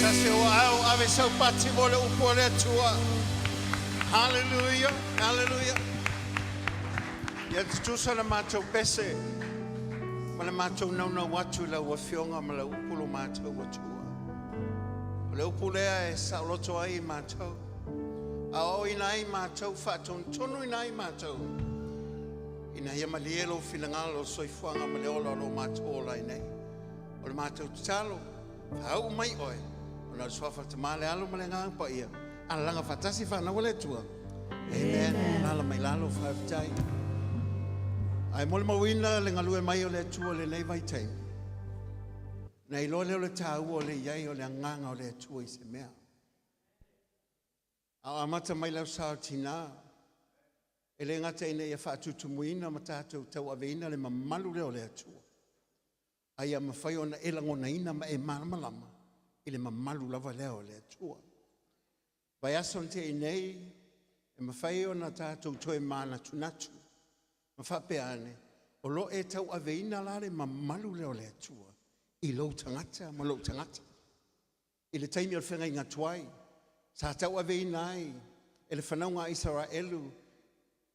Tasi o au ave sau pati mo le upu a le Atua. Hallelujah, hallelujah. Ia tutusa le matou pese ma le matou naunau atu i lau Afioga ma lau upu lo matou Atua. O le upu lea e saoloto ai i matou, aoaoina ai matou, faatonutonuina ai matou, ina ia malie lou finagalo, soifuaga ma le ola o lo matou ola ai nei. O le matou tatalo, faauu mai oe, ona o le suafa o le Tama, le Alo ma le Agaga Paia, alalaga faatasi fanau a le Atua. Amen. Alaala mai lalo, faafetai. Ae molimauina le galue mai o le Atua i lenei vaitaimi, na iloa lea o le taua o le i ai o le agaga o le Atua i se mea. A o amata mai lau sa o tinā, e le gata ina ia faatutumuina ma tatou tauaveina le mamalu lea o le Atua, a ia mafai ona e lagonaina ma e malamalama i le mamalu lava lea o le Atua. Vaiaso na tea nei, e mafai ona tatou toe manatunatu ma faapea ane, o lo o e tauaveina la le mamalu lea o le Atua i lou tagata ma lou tagata. I le taimi o le feagaiga tuai, sa tauaveina ai e le fanauga a Isaraelu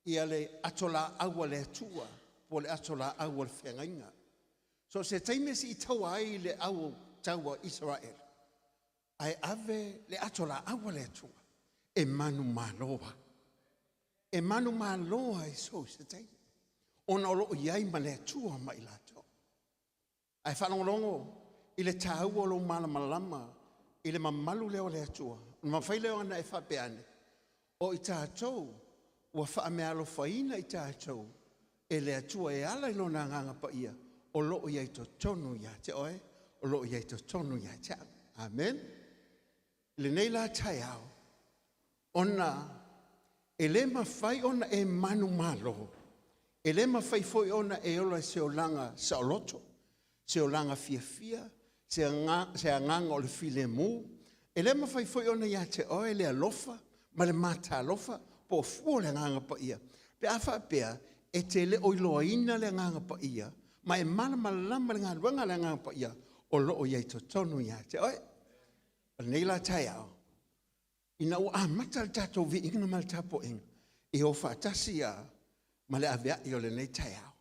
ia le ato laau a le Atua po o le ato laau o le feagaiga. So o se taimi e siitaua ai le au tau a Isaraelu, ae ave le ato laau a le Atua e manumalo ai. E manumalo ai so se taimi, ona o lo o i ai ma le Atua ma i latou. Ae faalogologo i le taua o lou malamalama i le mamalu lea o le Atua, ona mafai lea ona e faapea ane, o i tatou ua faameaalofaina i tatou e le Atua e ala i Lona Agaga Paia o lo o i ai totonu ia te oe, o lo o i ai totonu ia te au. Amen. I lenei la taeao, ona e le mafai ona e manumalo, e le mafai foi ona e ola i se olaga saoloto, se olaga fiafia, se agaga o le filemu, e le mafai foi ona ia te oe le alofa ma le matalofa po o fua o le Agaga Paia, pe a faapea e te le o iloaina le Agaga Paia ma e malamalama i le galuega a le Agaga Paia o lo o i ai totonu ia te oe. O lenei la taeao, ina ua amata le tatou viiga ma le tapuaiga, e o faatasi a ma le aveai o lenei taeao.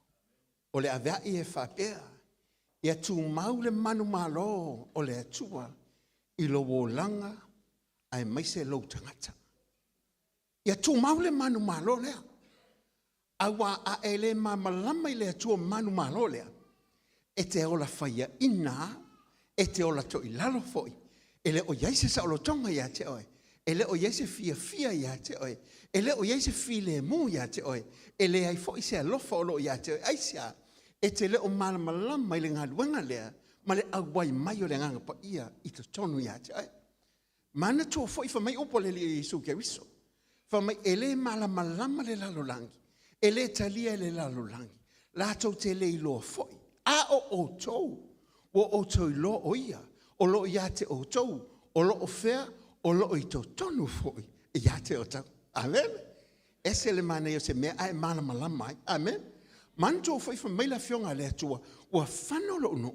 O le aveai e faapea, ia tumau le manumalo o le Atua i lou olaga aemaise lou tagata. Ia tumau le manumalo lea, aua a e le malamalama i le Atua manumalo lea, e te ola faiaina, e te ola toilalo foi, e le o i ai se saolotoga ia te oe, e le o i ai se fiafia ia te oe, e le o i ai se filemu ia te oe, e leai foi se alofa o lo o ia te oe. Aisea? E te le o malamalama i le galuega lea ma le auai mai o le Agaga Paia i totonu ia te oe. Manatua foi fai mai upu a le Alii Iesu Keriso, fai mai e le malamalama le lalolagi, e le talia e le lalolagi, latou te le iloa foi, a o outou, ua outou iloa o ia, o lo o ia te outou, o lo o fea, o lo o i totonu foi ia te outou. Amen. Ese le manaia o se mea ae malamalama ai. Amen. Manatua foi fai mai le Afioga a le Atua, ua fano lou nuu,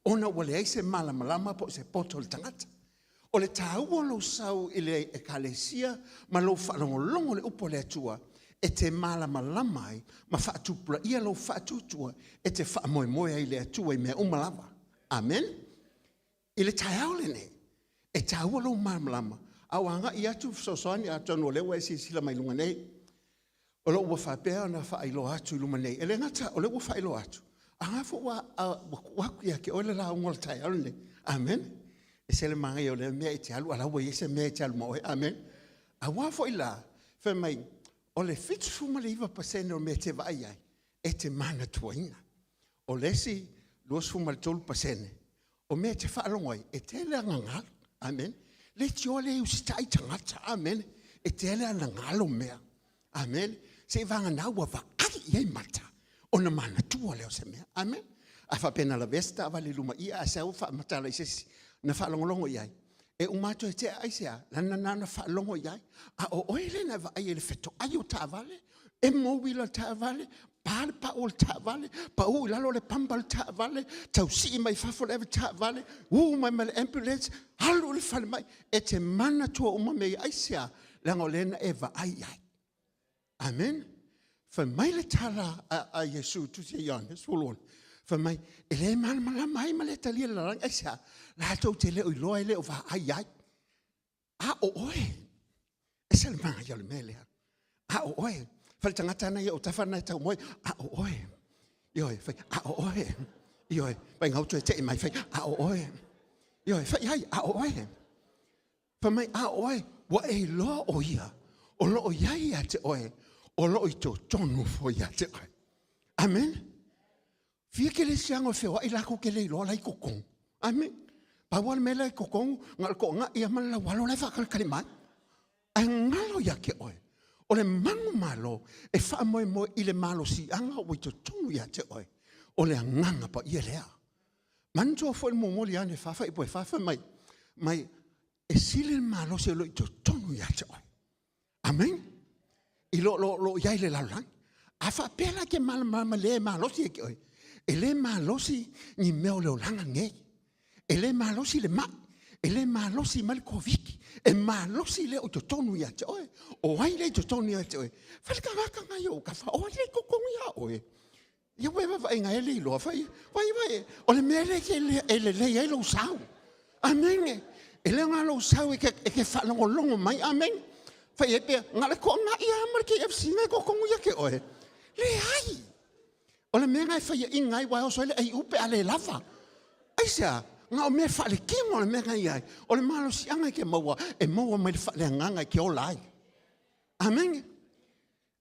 ona ua leai se malamalama po o se poto o le tagata. O le taua o lou sau i le Ekalesia ma lou faalogologo i le upu a le Atua e te malamalama ai ma faatupulaia lou faatuatua e te faamoemoe ai i le Atua i mea uma lava. Amen. I le taeao lenei, e taua lou malamalama, a ua agai atu fesoasoani atonu o lea ua e silasila mai luga nei, o lo o ua faapea ona faailoa atu i luma nei. E le gata o lea ua faailoa atu, a nga foi ua tuu atu ia te oe le lauga o le taeao lenei. Amen. E se le manaia o lea mea e te alu, a la ua i ai se mea e te alu ma oe. Amen. Aua foi la, fai mai, o le 79% o mea e te vaai ai, e te manatuaina. O le isi 23% o mea e te faalogo ai, e tele ana galo. Amen. Leitioa le usitai tagata. Amen. E tele ana galo mea. Amen. Seiavagana ua vaai i ai mata, ona manatua lea o se mea. Amen. A faapea na lavea se taavale i luma ia, a sau faamatala i se isi na faalogologo i ai. E uma atu e tea aisea, lana na na faalogo i ai. A o oe lea na vaai i le fetoai o taavale, emo uila taavale, Pa le pau o le taavale, pau i lalo le pampa o le taavale, tausii mai fafo le avetaavale, ū mai ma le ambulance, alu i le falemai. E te manatua uma mea ia. Aisea? Leaga o lea na e vaai i ai. Amen. Fai mai le tala a Iesu, Tusi a Ioane 16, fai mai, e le malamalama ai ma le talia le lalolagi. Aisea? Latou te le o iloa e le o vaai ai. A o oe, ese le manaia o le mea lea. A o oe, fai le tagata na ia o tafa na e tau moe, a o oe. Ioe, fai, a o oe. Ioe, fai ngau toe tei mai, fai, a o oe. Ioe, fai ai, a o oe. Fai mai, a o oe, ua e iloa o ia, o lo o iai ia te oe, o lo o i totonu foi ia te oe. Amen. Fia kerisiano e feoai latou te le iloa la i totonu. Amen. Pau lava le mea la i totonu, na o le toagai lava ma le laualo la e faatalitali mai. Ae galo ia te oe, o le manumalo e faamoemoe i le malosiaga ua i totonu ia te oe, o le agaga paia lea. Manatua foi le momoli ane fa fai e fa fai mai, mai e sili le malosi o lo o i totonu ia te oe. Amen. I lo lo lo iai le lalolagi. A faapea la ke malamalama le malosi e ke oe. E le malosi ni mea o le olaga nei. E le malosi le mai. E le malosi mai le Koviti. E malosi le o totonu ia te oe. O ai le i totonu ia te oe. Fai le tagata ngai o ka fa o ai le i totonu ia oe. Ia ua e vaavaaiga e le iloa fai, vai vai, o le mea lea ke le, e lelei ai lou sau. Amene. E le nga lou sau e ke, e ke faalogologo mai. Amen. Fai e pea, nga le toa ia ma le KFC ngai kokongu ia ke oe. Leai. O le mea ngai fai i ngai wa oso le ai upe a le lava. Aisea, nga o mea faalekino le mea ngai ai. O le malosiaga e ke maua, e maua mai le faaleagaga e ke ola ai. Amen.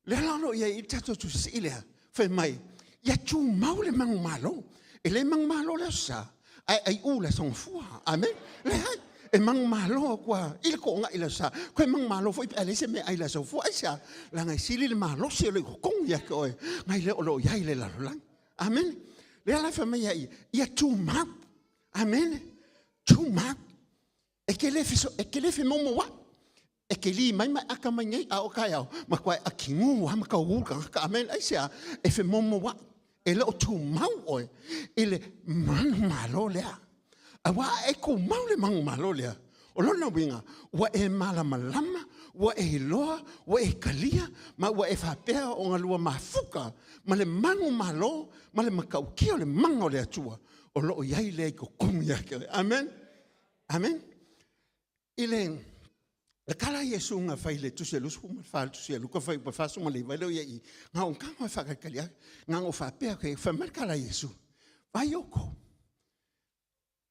Lea la o lo o i ai i le tatou tusii lea, fai mai, ia tumau le manumalo. E le manumalo le aso Sa, ae aiu le aso Gafua. Amen. Leai, e manumalo atu lava i le toonai i le aso Sa, toe manumalo foi pe a leai se meaai i le aso Gafua. Aisea? Leaga e sili le malosi o lo o i totonu ia te oe nai le o lo o i ai i le lalolagi. Amen. Lea la e fai mai ai, ia tumau. Amen. Tumau. E ke le feso, e ke le femoumouaʻi. E ke lī mai ma e aka mai nei a o taeao, matuā e ʻakigū lava ma taugū le tagata. Amen. Aisea? E femoumouaʻi. E le o tumau ʻoe i le manumalo lea. Auā a e tumau le manumalo lea, o lona uiga, ua e malamalama, ua e iloa, ua e talia, ma ua e faapea ona lua mafuta ma le manumalo ma le matautia o le mana o le Atua o lo o i ai lea i totonu ia te oe. Amen. Amen. I le le tala a Iesu na fai le tusi a 24 le tusi a Luka fai upa 49 leo ia i ngā o kanga whakakali ake, ngā o whapea ke whai mai kala Iesu. Vai o kou.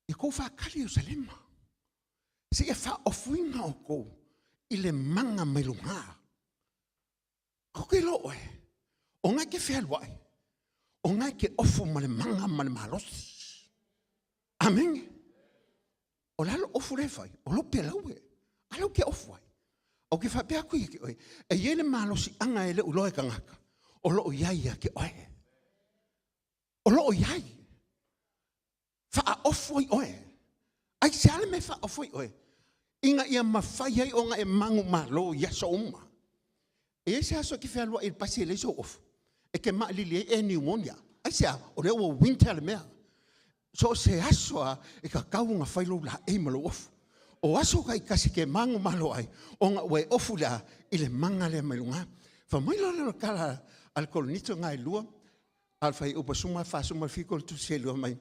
I kou whakali Yerusalema. Se ia whaofuinga o kou i le manga mai lunga. Ko ke lo oe. O ngai ke fealuai. O ngai ke ofu ma le manga ma le malosi. Amen. O le alo ofu le fai, o lo pe lau e. A lau ke ofu ai. O ke whapea aku ia ke oe. E ie le malosi anga e le uloa e kangaka. O lo o iai ia ke oe. O lo o iai. Faaofu ai oe. Aisea le mea e faaofu ai oe? Ina ia mafai ai ona e manumalo i aso uma. E i ai se aso e te fealuai i le pasi e leai sou ofu, e te maalili ai e pneumonia. Aisea? O lea ua winter le mea. So o se aso lava e tatau ona fai lou laei ma lou ofu. O aso taitasi e te manumalo ai, ona ua e ofu lea i le maga lea mai luga. Fai mai loa lea o le tala a le Korinito na e lua, a le fuaiupu 47 o le tusi e lua mai.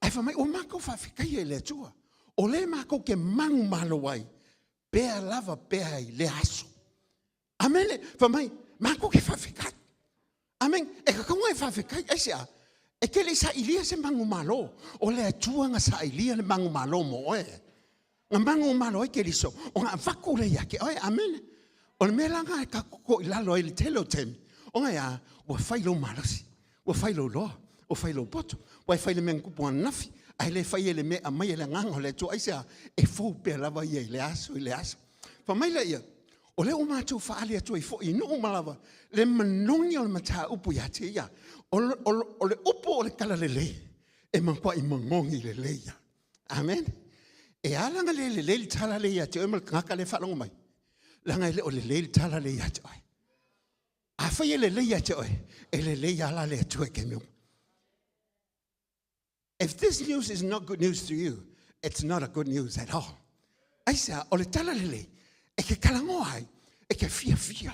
Ae fai mai, ua matou faafetaia i le Atua, o lea matou te manumalo ai, pea lava pea i lea aso. Amene, fai mai, matou te faafetai. Amen, e tatau ona e faafetai, aisea? E te le i sailia se manumalo, o le Atua na sailia le manumalo mo oe. Na manumalo ai Keriso, ona avatu lea ia te oe. Amene. O le mea la lena e tatou toilalo ai i le tele o taimi, ona e a? Ua fai lou malosi, ua fai lou loa, ua fai lou poto, ua e fai le mea na tupu ananafi, ae le fai e le mea e aumai e le Agaga o le Atua. Aisea? E fou pea lava ia i lea aso i lea aso. Fai mai lea, o lea ua matou faaali atu ai foi i nuu uma lava le manogi o le mataupu ia te ia. O le upu o le talalelei, e matuai manogi lelei ia. Amen. E ala ona le lelei le tala lea ia te oe ma le tagata lea e faalogo mai, leaga e le o lelei le tala lea ia te oe. Afai e lelei ia te oe, e lelei lava la le Atua i taimi uma. If this news is not good news to you, it's not a good news at all. Aisea, o le tala lelei, e ke talanoa ai, e ke fiafia.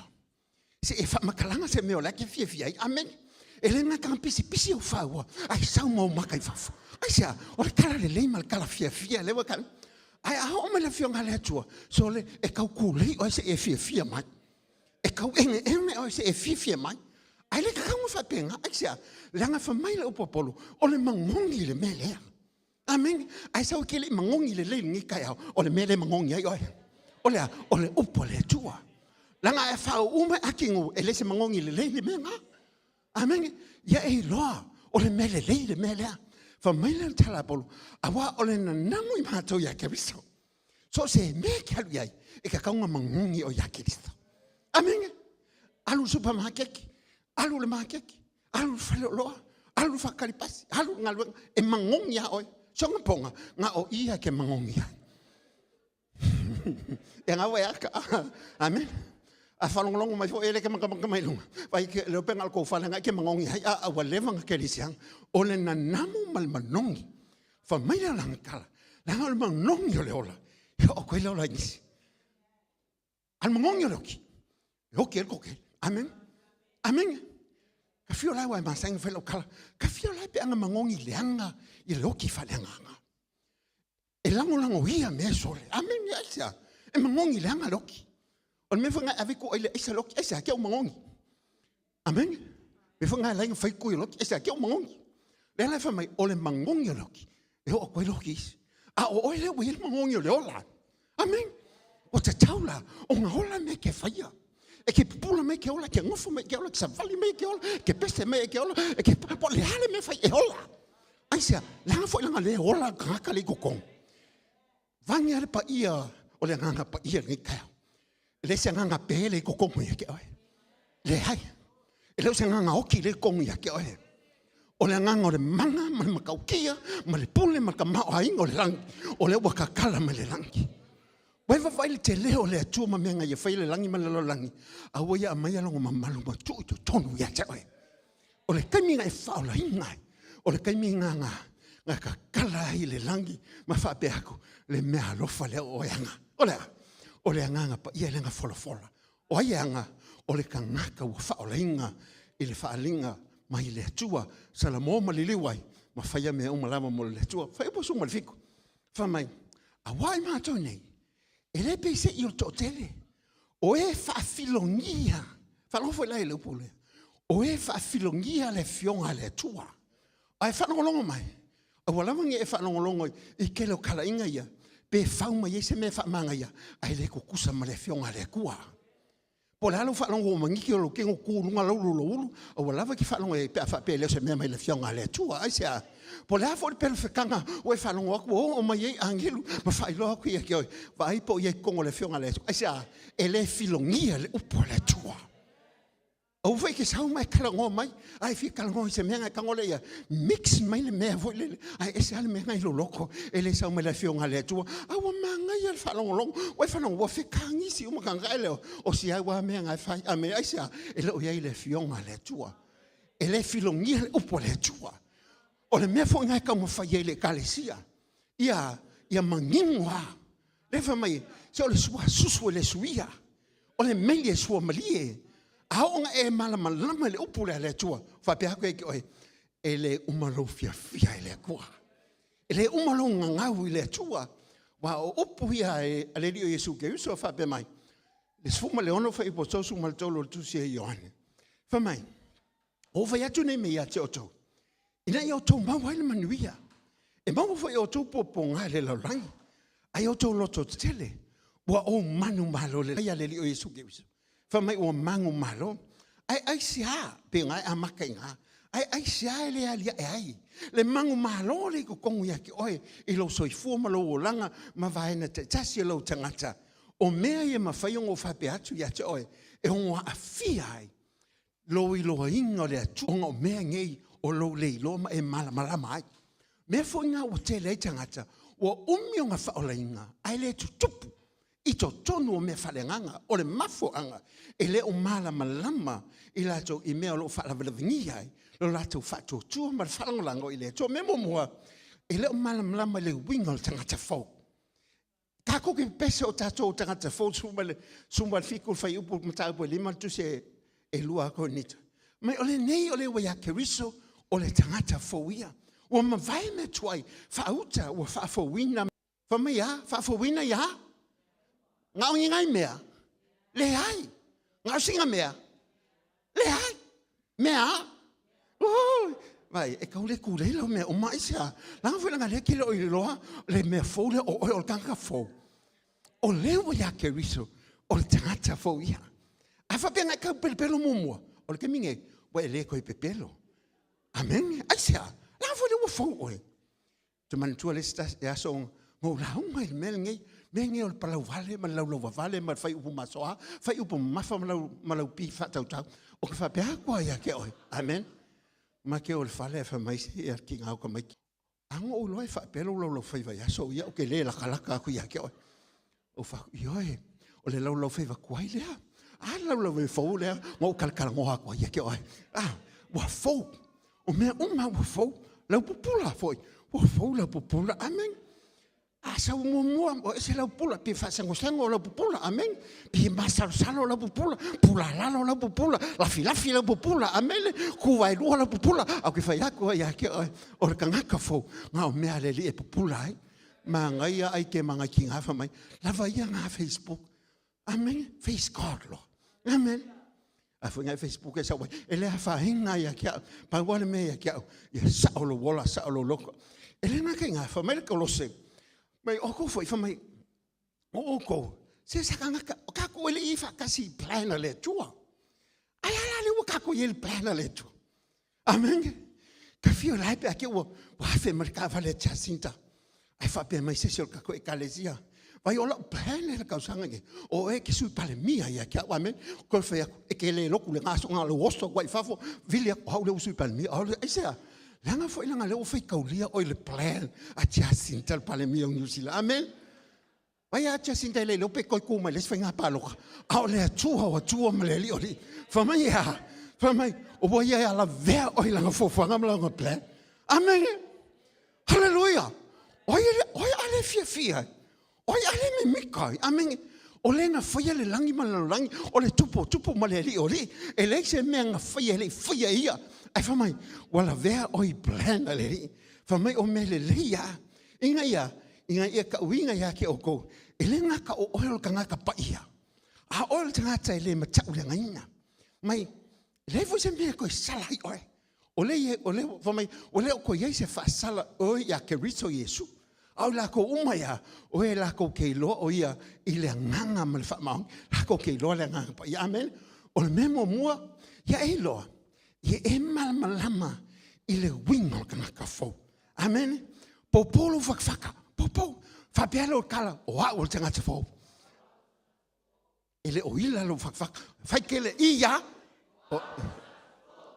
Se e faamatalaga se mea o la e ke fiafia ai. Amen. E le gata pisipisi au faua, ai sau mau maka i fafo. Aisea, o le tala lelei ma le tala fiafia lea ua tala. Ae a oo mai le afioga a le Atua, sole, e tau kulei oe se e fiafia mai. E tau egeege oe se e fiafia mai. Ae le tatau ona faapena, aisea? Leaga fai mai le upu a Paulo, o le magogi le mea lea. Amene. Ae sau e te le i magogi lelei i lenei taeao, o le mea lea e magogi ai oe. O le a? O le upu a le Atua. Leaga e faauu mai atinu, e le se magogi lelei le mea lena. Amene. Ia e iloa, o le mea lelei le mea lea. Fai mai le tala a Paulo, aua o le nanamu i matou ia Keriso. So o se mea e te alu i ai, e tatau ona magogi oe ia Keriso. Amene. Alu i le supamakeki, alu i le makeki, alu i le faleoloa, alu i le faatali pasi, alu i le galuega, e magogi lava oe. Soona poga, na o ia e te magogi ai. E ngau e aka. Amen. A faalogologo mai foi e le ke makamaka mai luga. Vai ke leo pe ngal kou fale ngai ke magogi ai a ua leva na kerisiana. O le nanamu ma le manogi. Fa mai le langa tala. Leaga o le manogi o le ola. E oo atu ai le ola i nisi. A le magogi o le oki. E oki ai le toatele. Amen. Amen. Ka fia o la e ua e masani ona fai lau tala. Ka fia o la e pe ana magogi leaga i le oki faaleagaga. E lagolagoia mea sole. Amene, aisea? E magogi leaga le oki. O le mea foi lena e ave ai le aisa le oki, aisea? Ke ua magogi. Amene. Mea foi lena e ala ai ona fai tui o le oki, aisea? Ke ua magogi. Lea la e fai mai, o le magogi o le oki, e oo atu ai le oki i isi. A o oe lea ua i ai le magogi o le ola. Amene. Ua tatau la ona ola mea e te faia. E ke pupula mai ke ola, ke gofo mai ke ola, ke savali mai ke ola, ke pese mai ke ola, e ke po le a le mea fai e ola. Aisea, leaga foi leaga le ola le tagata le i totonu. Vaeane le paia o le Agaga Paia i lenei taeao. E le o se agaga pe le i totonu ia te oe. Leai. E le o se agaga oki le i totonu ia te oe. O le agaga o le mana ma le matautia ma le pule ma le tamaoaiga o le lagi, o lea ua tatala mai le lagi. Ua e vaavaai i le tele o le Atua ma mea na Ia faia i le lagi ma le lalolagi, a ua Ia aumaia Lona mamalu ma tuu i totonu ia te oe. O le taimi na e faaolaina ai, o le taimi na na tatala ai le lagi ma faapea atu, le mea alofa lea o oe aga. O le a? O le Agaga Paia lea na folafola. O ai e aga? O le tagata ua faaolaina i le faaaliga mai le Atua. Salamo ma liliu ai, ma faia mea uma lava mo le Atua. Fuaiupu 17, fai mai, Aua i matou nei, e le peiseai o le toatele, o e faafilogia, faalogo foi la i le upu lea, o e faafilogia le Afioga a le Atua. Ae faalogologo mai, aua lava ne i e faalogologo i tele o talaiga ia, pe fau mai ai se mea faamanaia, ae le tutusa ma le Afioga a le Atua. Po o le a lou faalogo ua maniti o lou tino tu i luga lau louloulu, aua lava e te faalogo i ai pe a faapea e le o se mea mai le Afioga a le Atua. Aisea? Po o le a foi le pelefetaga ua e faalogo atu ua oo mai ai agelu ma faailoa atu ia te oe, vaai po o i ai i totonu o le Afioga a le Atua. Aisea? E le filogia le upu a le Atua. Aua foi e te sau ma e talanoa mai, a e fia talanoa i se mea, ona e tago lea ia mix mai le mea foi lele, ae ese lava le mea na i lou loto, e le sau mai le Afioga a le Atua. A ua manaia le faalogologo, ua e faalogo, ua fetagisi uma tagata, e le o si au lava mea na e fai. Amene. Aisea? E le o i ai le Afioga a le Atua. E le filogia le upu a le Atua. O le mea foi lena e taumafai ai le Ekalesia, ia, ia manino lava. Lea fai mai, se o le sua susu e le suia, o le meli e suamalie. A oo ina e malamalama i le upu lea a le Atua, faapea atu ia te oe, e le uma lou fiafia i le Atua. E le uma lou gagau i le Atua. Aua o upu ia a le Alii o Iesu Keriso e faapea mai, le 16 fuaiupu 33 o le tusi a Ioane. Fai mai, Ua ou fai atu nei mea ia te outou, ina ia outou maua ai le manuia. E maua foi e outou puapuaga i le lalolagi, a ia outou lototetele, ua ou manumalo i le Alii o Iesu Keriso. Fai mai ua manumalo. Ae aisea, pei ona e amata i ina, ae aisea e le aliae ai le manumalo lea i totonu ia te oe i lou soifua ma lou olaga ma vaega taitasi o lou tagata. O mea ia e mafai ona ou faapea atu ia te oe e ono aafia ai lou iloaina o le Atua, ona o mea nei o lou le iloa ma e malamalama ai. Mea foi na ua tele ai tagata, ua umi ona faaolaina, ae le tutupu. i totonu o mea faaleagaga. O le mafuaaga e le o malamalama i latou i mea o lo o faalavelavegia ai lo latou faatuatua ma le faalagolago i le Atua. O le mea muamua, e le o malamalama i le uiga o le tagata fou. Tatou te pepese o tatou o tagata fou 17 fuaiupu mataupu e 5 le tusi e 2 a Korinito. Mai o lenei o le ua ia Keriso o le tagata fou ia. Ua mavae mea tuai, faauta ua faafouina. Fai mai a? Faafouina ia? Na o ni nai mea? Leai. Na o sina mea? Leai. Mea a? Vai, e tau le tulei lau mea uma aisea. Leaga foi leaga lea e te le o iloa le mea fou lea o oe o le tagata fou. O lea ua ia Keriso, o le tagata fou ia. A faapea na e tau pelopelo muamua, o le taimi nei, ua e le toe pepelo. Amene. Aisea? Leaga foi lea ua fou oe. Te manatua le isi aso na ou lauga i le mea lenei, mea lenei o le palauvale ma le laulauvavale ma le fai upu masoa, fai upu mamafa ma lau pi faatautau. Ou te faapea atu lava ia te oe, amen. Ma te o le fale ae fai mai ia le tiga o tamaiti. A na ou iloa e faapea lou laulaufaiva i aso ia, ou te le latalata atu ia te oe. Ou fai atu, ioe, o le laulaufaiva tuai lea. A le laulaufaiva fou lea na ou talatalanoa atu ai ia te oe. Ah, ua fou. O mea uma ua fou. Lau pupula foi, ua fou lau pupula. Amen. A sau muamua, ua ese lau pupula, pe faasegosego lau pupula. Amen. Pe masalosalo lau pupula, pulalalo lau pupula, lafilafi lau pupula. Amen. Kuvaelua lau pupula. Au ke fai atu ai ia te oe, o le tagata fou, na o mea a le Alii e pupula ai. Manaia ai ke mangai ki ngā mai. Lava ia ngā Facebook. Amen. Face God, Lord. Amen. A foi ngai Facebook e sau ai. E le afaina ia ki au. Pau le mea ia ki au. Ia sao lo wola, sao lo loko. E le ngā kai ngā mai le kolose. Mai o kou foi mai. O o kou. Se sa kangaka. O ka ko ele i whakasi plan a le tua. Ai ala le ua kako i ele plan a le tua. Amen. Ka fio lai pe ake ua afe ma le taavale a Jacinta. Ae faapea mai se isi o le tatou ekalesia. Vai o lau plan le tausaga nei. O oe e te sui palemia ia te au. Amen. Koe fai atu, e te le lotu le gaso nga lou oso atu ai i fafo, vili atu, o au lea ua sui palemia. Aisea? Leaga foi leaga lea ua faitaulia oe i le plan a Jacinta le palemia o New Zealand. Amen. Vai a Jacinta e le iloa pe toe tu mai le isi faiga palota, a o le Atua o Atua ma le Alii o Alii. Fai mai e a? Fai mai, ua ia e alavea oe i lana fuafuaga ma lana plan. Amene. Haleluia. O ai o ai a le fiafia ai? O ai a le mimika ai? Amene. O le na faia le lagi ma le lalolagi, o le tupu o tupu ma le alii o alii. E leai se mea na faia e le i faia e ia. Ae fai mai, ua lavea oe i plan a le Alii. Fai mai o mea lelei lava. Ina ia, ina ia tauina ia te outou, e le gata o oe o le tagata paia, a oe o le tagata e le matauleagaina. Mai, e leai foi se mea e toe sala ai oe. O le, o le, fai mai, ua le o toe i ai se faasala oe ia Keriso Iesu. A o i lakou uma ia, o e lakou te iloa o ia i le agaga ma le faamaoni, lakou te iloa le agaga paia. Amene. O le mea muamua, ia e iloa, ia e malamalama i le uiga o le tagata fou. Amene. Poupou lou fakafaka. Poupou. Faapea lou tala, o au o le tagata fou. E le o ila lou fakafaka. Fai kele i ia.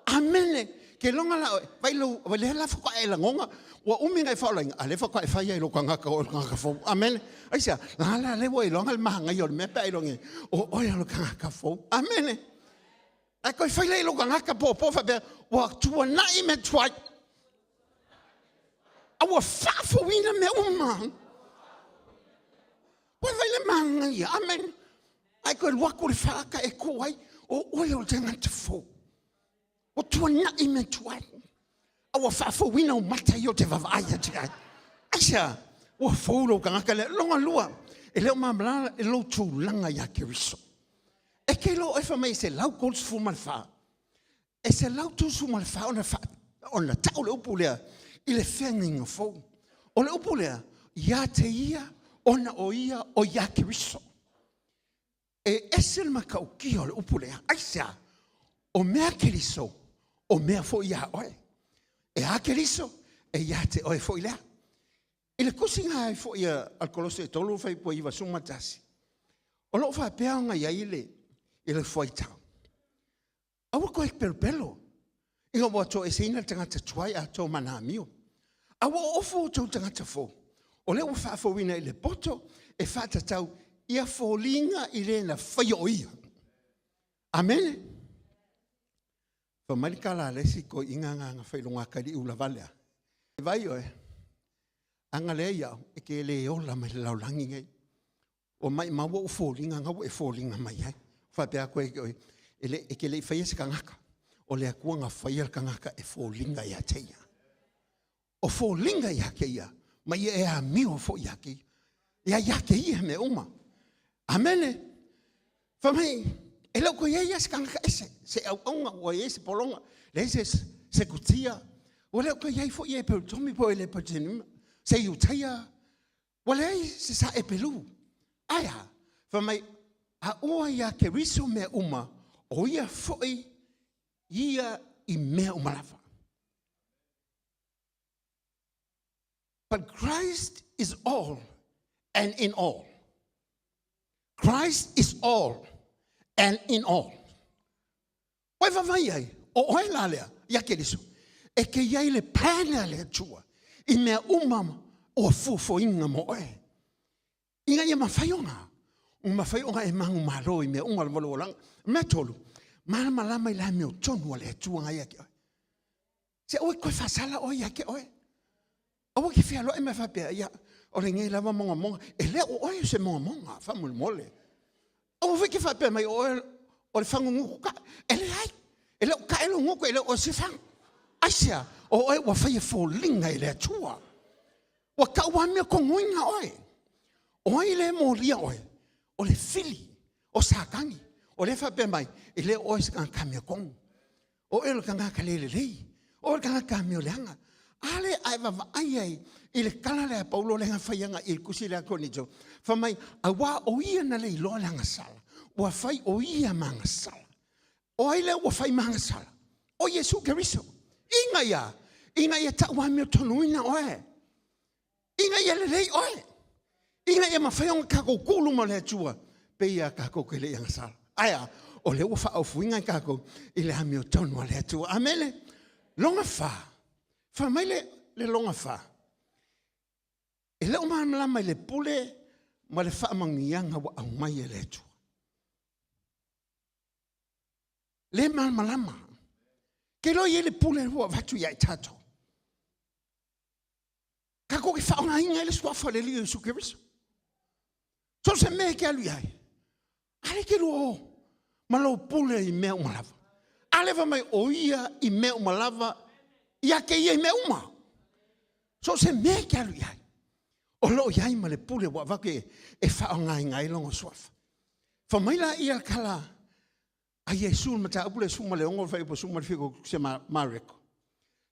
Amene. Ke longa la oe, vai lou, vai lea la faatoa e lagoga, ua umi ona e faaolaina, a lea faatoa e fai ai i lou tagata o oe o le tagata fou. Amene. Aisea? La la lea ua iloga le magaia o le mea pe a iloga nei, o oe o le tagata fou. Amene. Ae toe fai lea i lou tagata popo faapea, ua tuanai mea tuai. A ua faafouina mea uma. Ua fai le manaia, amen. Ae toe alu atu le faata e tu ai, o oe o le tagata fou. Ua tuanai mea tuai. A ua faafouina ou mata ia ou te vaavaai atu ai. Aisea? Ua fou lou tagata lea. Lona lua, e le o malamalama lou tulaga ia Keriso. E te iloa oe fai mai e 134, e 134 ona, fa, ona tau le upu lea i le feagaiga fou. O le upu lea, ia te ia ona o ia o ia Keriso. E ese le matautia o le upu lea. Aisea? O mea Keriso, o mea foi ia oe. E a Keriso, e ia te oe foi lea. I le tusiga ai foi a le Kolose e 3 fuaiupu 91, o lo o faapea ona i ai le, i le fuaitau. Aua koe pelopelo, ina ua toeseina le tagata tuai atoa ma ana amio. A ua oofu outou tagata fou, o lea ua faafouina i le poto e faatatau Ia foliga i le na faia o ia. Amene. Fai mai le tala a le isi toeaina na failoga atu i ulavale a. Vai oe, ana leai au, e te le ola mai le lalolagi nei. Ua maumau ou foliga na ua e foliga mai ai. Faapea atu ai oe, e le, e te le i faia se tagata. O le Atua na faia le tagata e foliga ia te ia. O foliga ia te ia, ma ia e amio foi ia te ia. Ia ia te ia mea uma. Amene. Fai mai, e le o toe i ai lava se tagata ese, se auauna ua i ai se pologa, leai se, se kutia, ua le o toe i ai foi e Perutomi po o e Lepatenima, se Iutaia, ua leai se sa epelu. Ae a? Fai mai, a ua ia Keriso mea uma, o ia foi ia i mea uma lava. But Christ is all and in all. Christ is all and in all. Ua e vaavaai ai, o oe la lea, ia Keriso, e ke i ai le plan a le Atua i mea uma ua fuafuaina mo oe. Ina ia mafai ona, mafai ona e manumalo i mea uma lava o lou olaga. Mea tolu, malamalama i le amiotonu a le Atua na ia te oe. Se aua e toe faasala oe ia te oe. Aua ke fealoai mai faapea, ia, o lenei lava mogamoga. E le o oe o se mogamoga, faamolemole. Aua foi ke faapea mai o oe o le fagugutu ka. E leai, e le o tae lou gutu, e le o oe se fagu. Aisea, o oe ua fai e foliga i le Atua. Ua tau amiotonuina oe. O ai le molia oe? O le fili, o Satani. O lea faapea mai, e le o oe se tagata amiotonu. O oe o le tagata le lelei, o oe o le tagata amioleaga. A lea a e vaavaai ai i le tala lea a Paulo lea na fai agai i le tusi lea a Korinito, fai mai, auā o ia na le iloa le agasala, ua fai o ia ma agasala. O ai lea ua fai ma agasala? O Iesu Keriso. Ina ia, ina ia tau amiotonuina oe. Ina ia lelei oe. Ina ia mafai ona tatou tu luma o le Atua, pei a tatou te le i agasala. Ae a, o lea ua faaofuina i tatou i le amiotonu a le Atua. Amene. Lona fa, fai mai le, le lona fa, e le o malamalama i le pule ma le faamanuiaga ua aumai e le Atua. Le malamalama. Ke iloa i ai le pule ua avatu ia i tatou. Tatou ke faaaogaina ai le suafa o le Alii o Iesu Keriso. So o se mea e ke alu i ai, a le ke lua o ma lou pule i mea uma lava. A le fai mai o ia i mea uma lava, ia ke ia i mea uma. So o se mea e ke alu i ai, o lo o i ai ma le pule ua avatu e, e faaaogaina ai lona suafa. Fai mai la ia tala a Iesu le mataupu le 16 le fuaiupu 17 o se Mareko.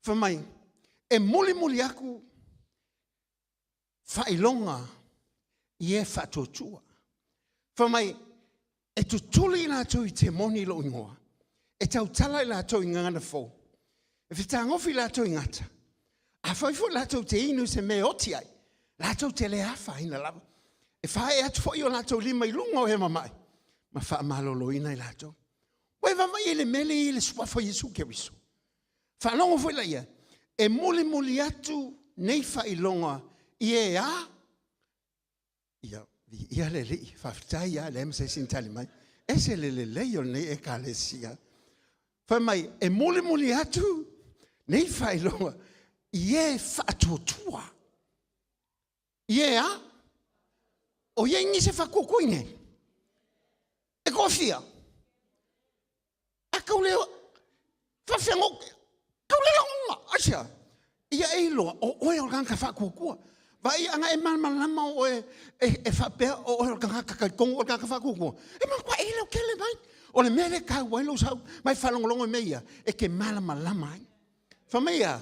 Fai mai, e mulimuli aku faailoga i e faatuatua. Fai mai, e tutuli i latou i temoni i lou ingoa, e tautala i latou i gagana fou, e fetagofi i latou i gata, afai foi latou te inu i se mea e oti ai, latou te le afaina lava. E faaee atu foi o latou lima i luga o e mama'i, ma faamaloloina i latou. Ua e vaavaai i le mea lea e i ai le suafa o Iesu Keriso. Faalogo foi laia, e mulimuli atu nei faailoga i e a Ia, viia le Alii, faafetai lava, leai ma se isi na tali mai. Ese le lelei o lenei Ekalesia. Fai mai, e mulimuli atu nei faailoga i e faatuatua. I e a? O i ai nisi e faatuatua i nei? E toafia? A kau le faafefea no kau le lagona aisea ia e iloa o oe o le tagata faatuatua vaai ana e malamalama o oe e, e faapea o oe o le tagata talitonu o le tagata faatuatua e matua e lautele mai o le mea lea e taua ai lou sau mai faalogologo i mea ia e te malamalama ai fai mai ia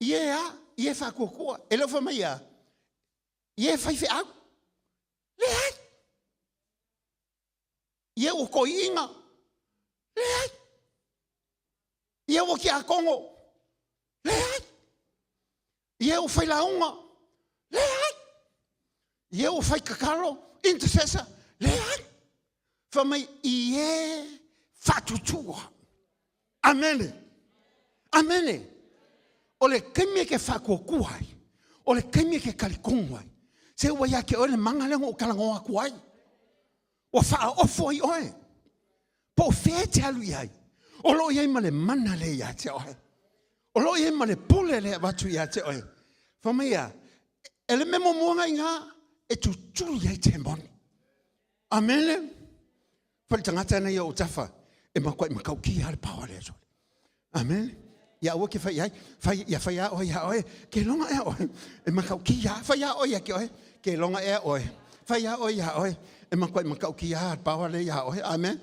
i e a i e faatuatua e le o fai mai ia i e faifeau leai Ia ua toiina. Leai. Ia ua tiakono. Leai. Ia ua failauga. Leai. Ia ua faitatalo, intercessor. Leai. Fai mai, i e faatuatua. Amene. Amene. O le taimi e te faatuatua ai, o le taimi e te talitonu ai. Se ua ia te oe le maga lea na ou talanoa atu ai. Ua faaofo ai oe. Po o fea e te alu i ai, o lo o i ai ma le mana lea ia te oe. O lo o i ai ma le pule lea e avatu ia te oe. Fai mai a, e le mea muamua na iga, e tutuli ai temoni. Amene. Fai le tagata na ia o tafa, e matuai matautia lava le paoa lea sole. Amene. Ia aua ke fai ai, fai ia fai a oe ia oe, ke loga ea oe, e matautia lava, fai a oe ia ke oe, ke loga ea oe, fai a oe ia oe, e matuai matautia lava le paoa lea ia oe. Amene.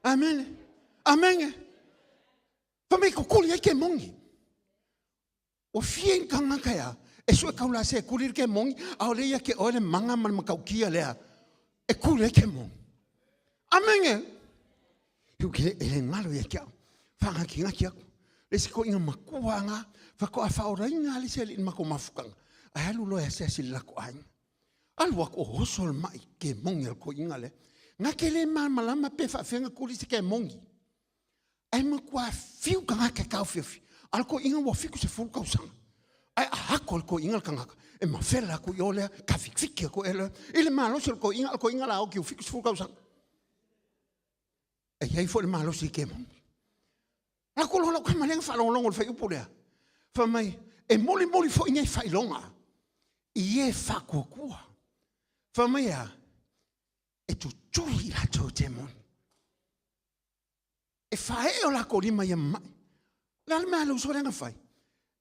Amene. Amene. Fai mai kukuli ai kemoni. Ua fia i tagata ea e sue kaulase e kuli le kemoni, a o le ia ke oe le maga ma le matautia lea e kuli ai kemoni. Amene. Hiu ke e le ngalo ia ke au. Whaangatingati aku. Le isi koʻiga makua nga, faatoa faaolaina le isi alii i le matou mafutaga, ae alu loa e asiasi i le latou aiga. Alu aku o oso le maʻi kemoni a le toeaina lea. Na te le malamalama pe faafefea ona tuli se kemoni. Ae matua fiu tagata e taofiofi. A o le toeaina ua 70 tausaga. Ae a ato le toeaina le tagata, e mafela atu i o lea, tafitifiti atu ea lea. I le malosi o le toeaina, a o le toeaina la oti ua 70 tausaga. E i ai foi le malosi i kemoni. Aku loa lau tama lea na faalogologo i le fuaiupu lea. Fai mai, e mulimuli foi nei faailoga i e faatuatua. Fai mai a, e tutuli i latou temoni. E faaee o latou lima ia mama'i. Le a le mea a le uso lea na fai?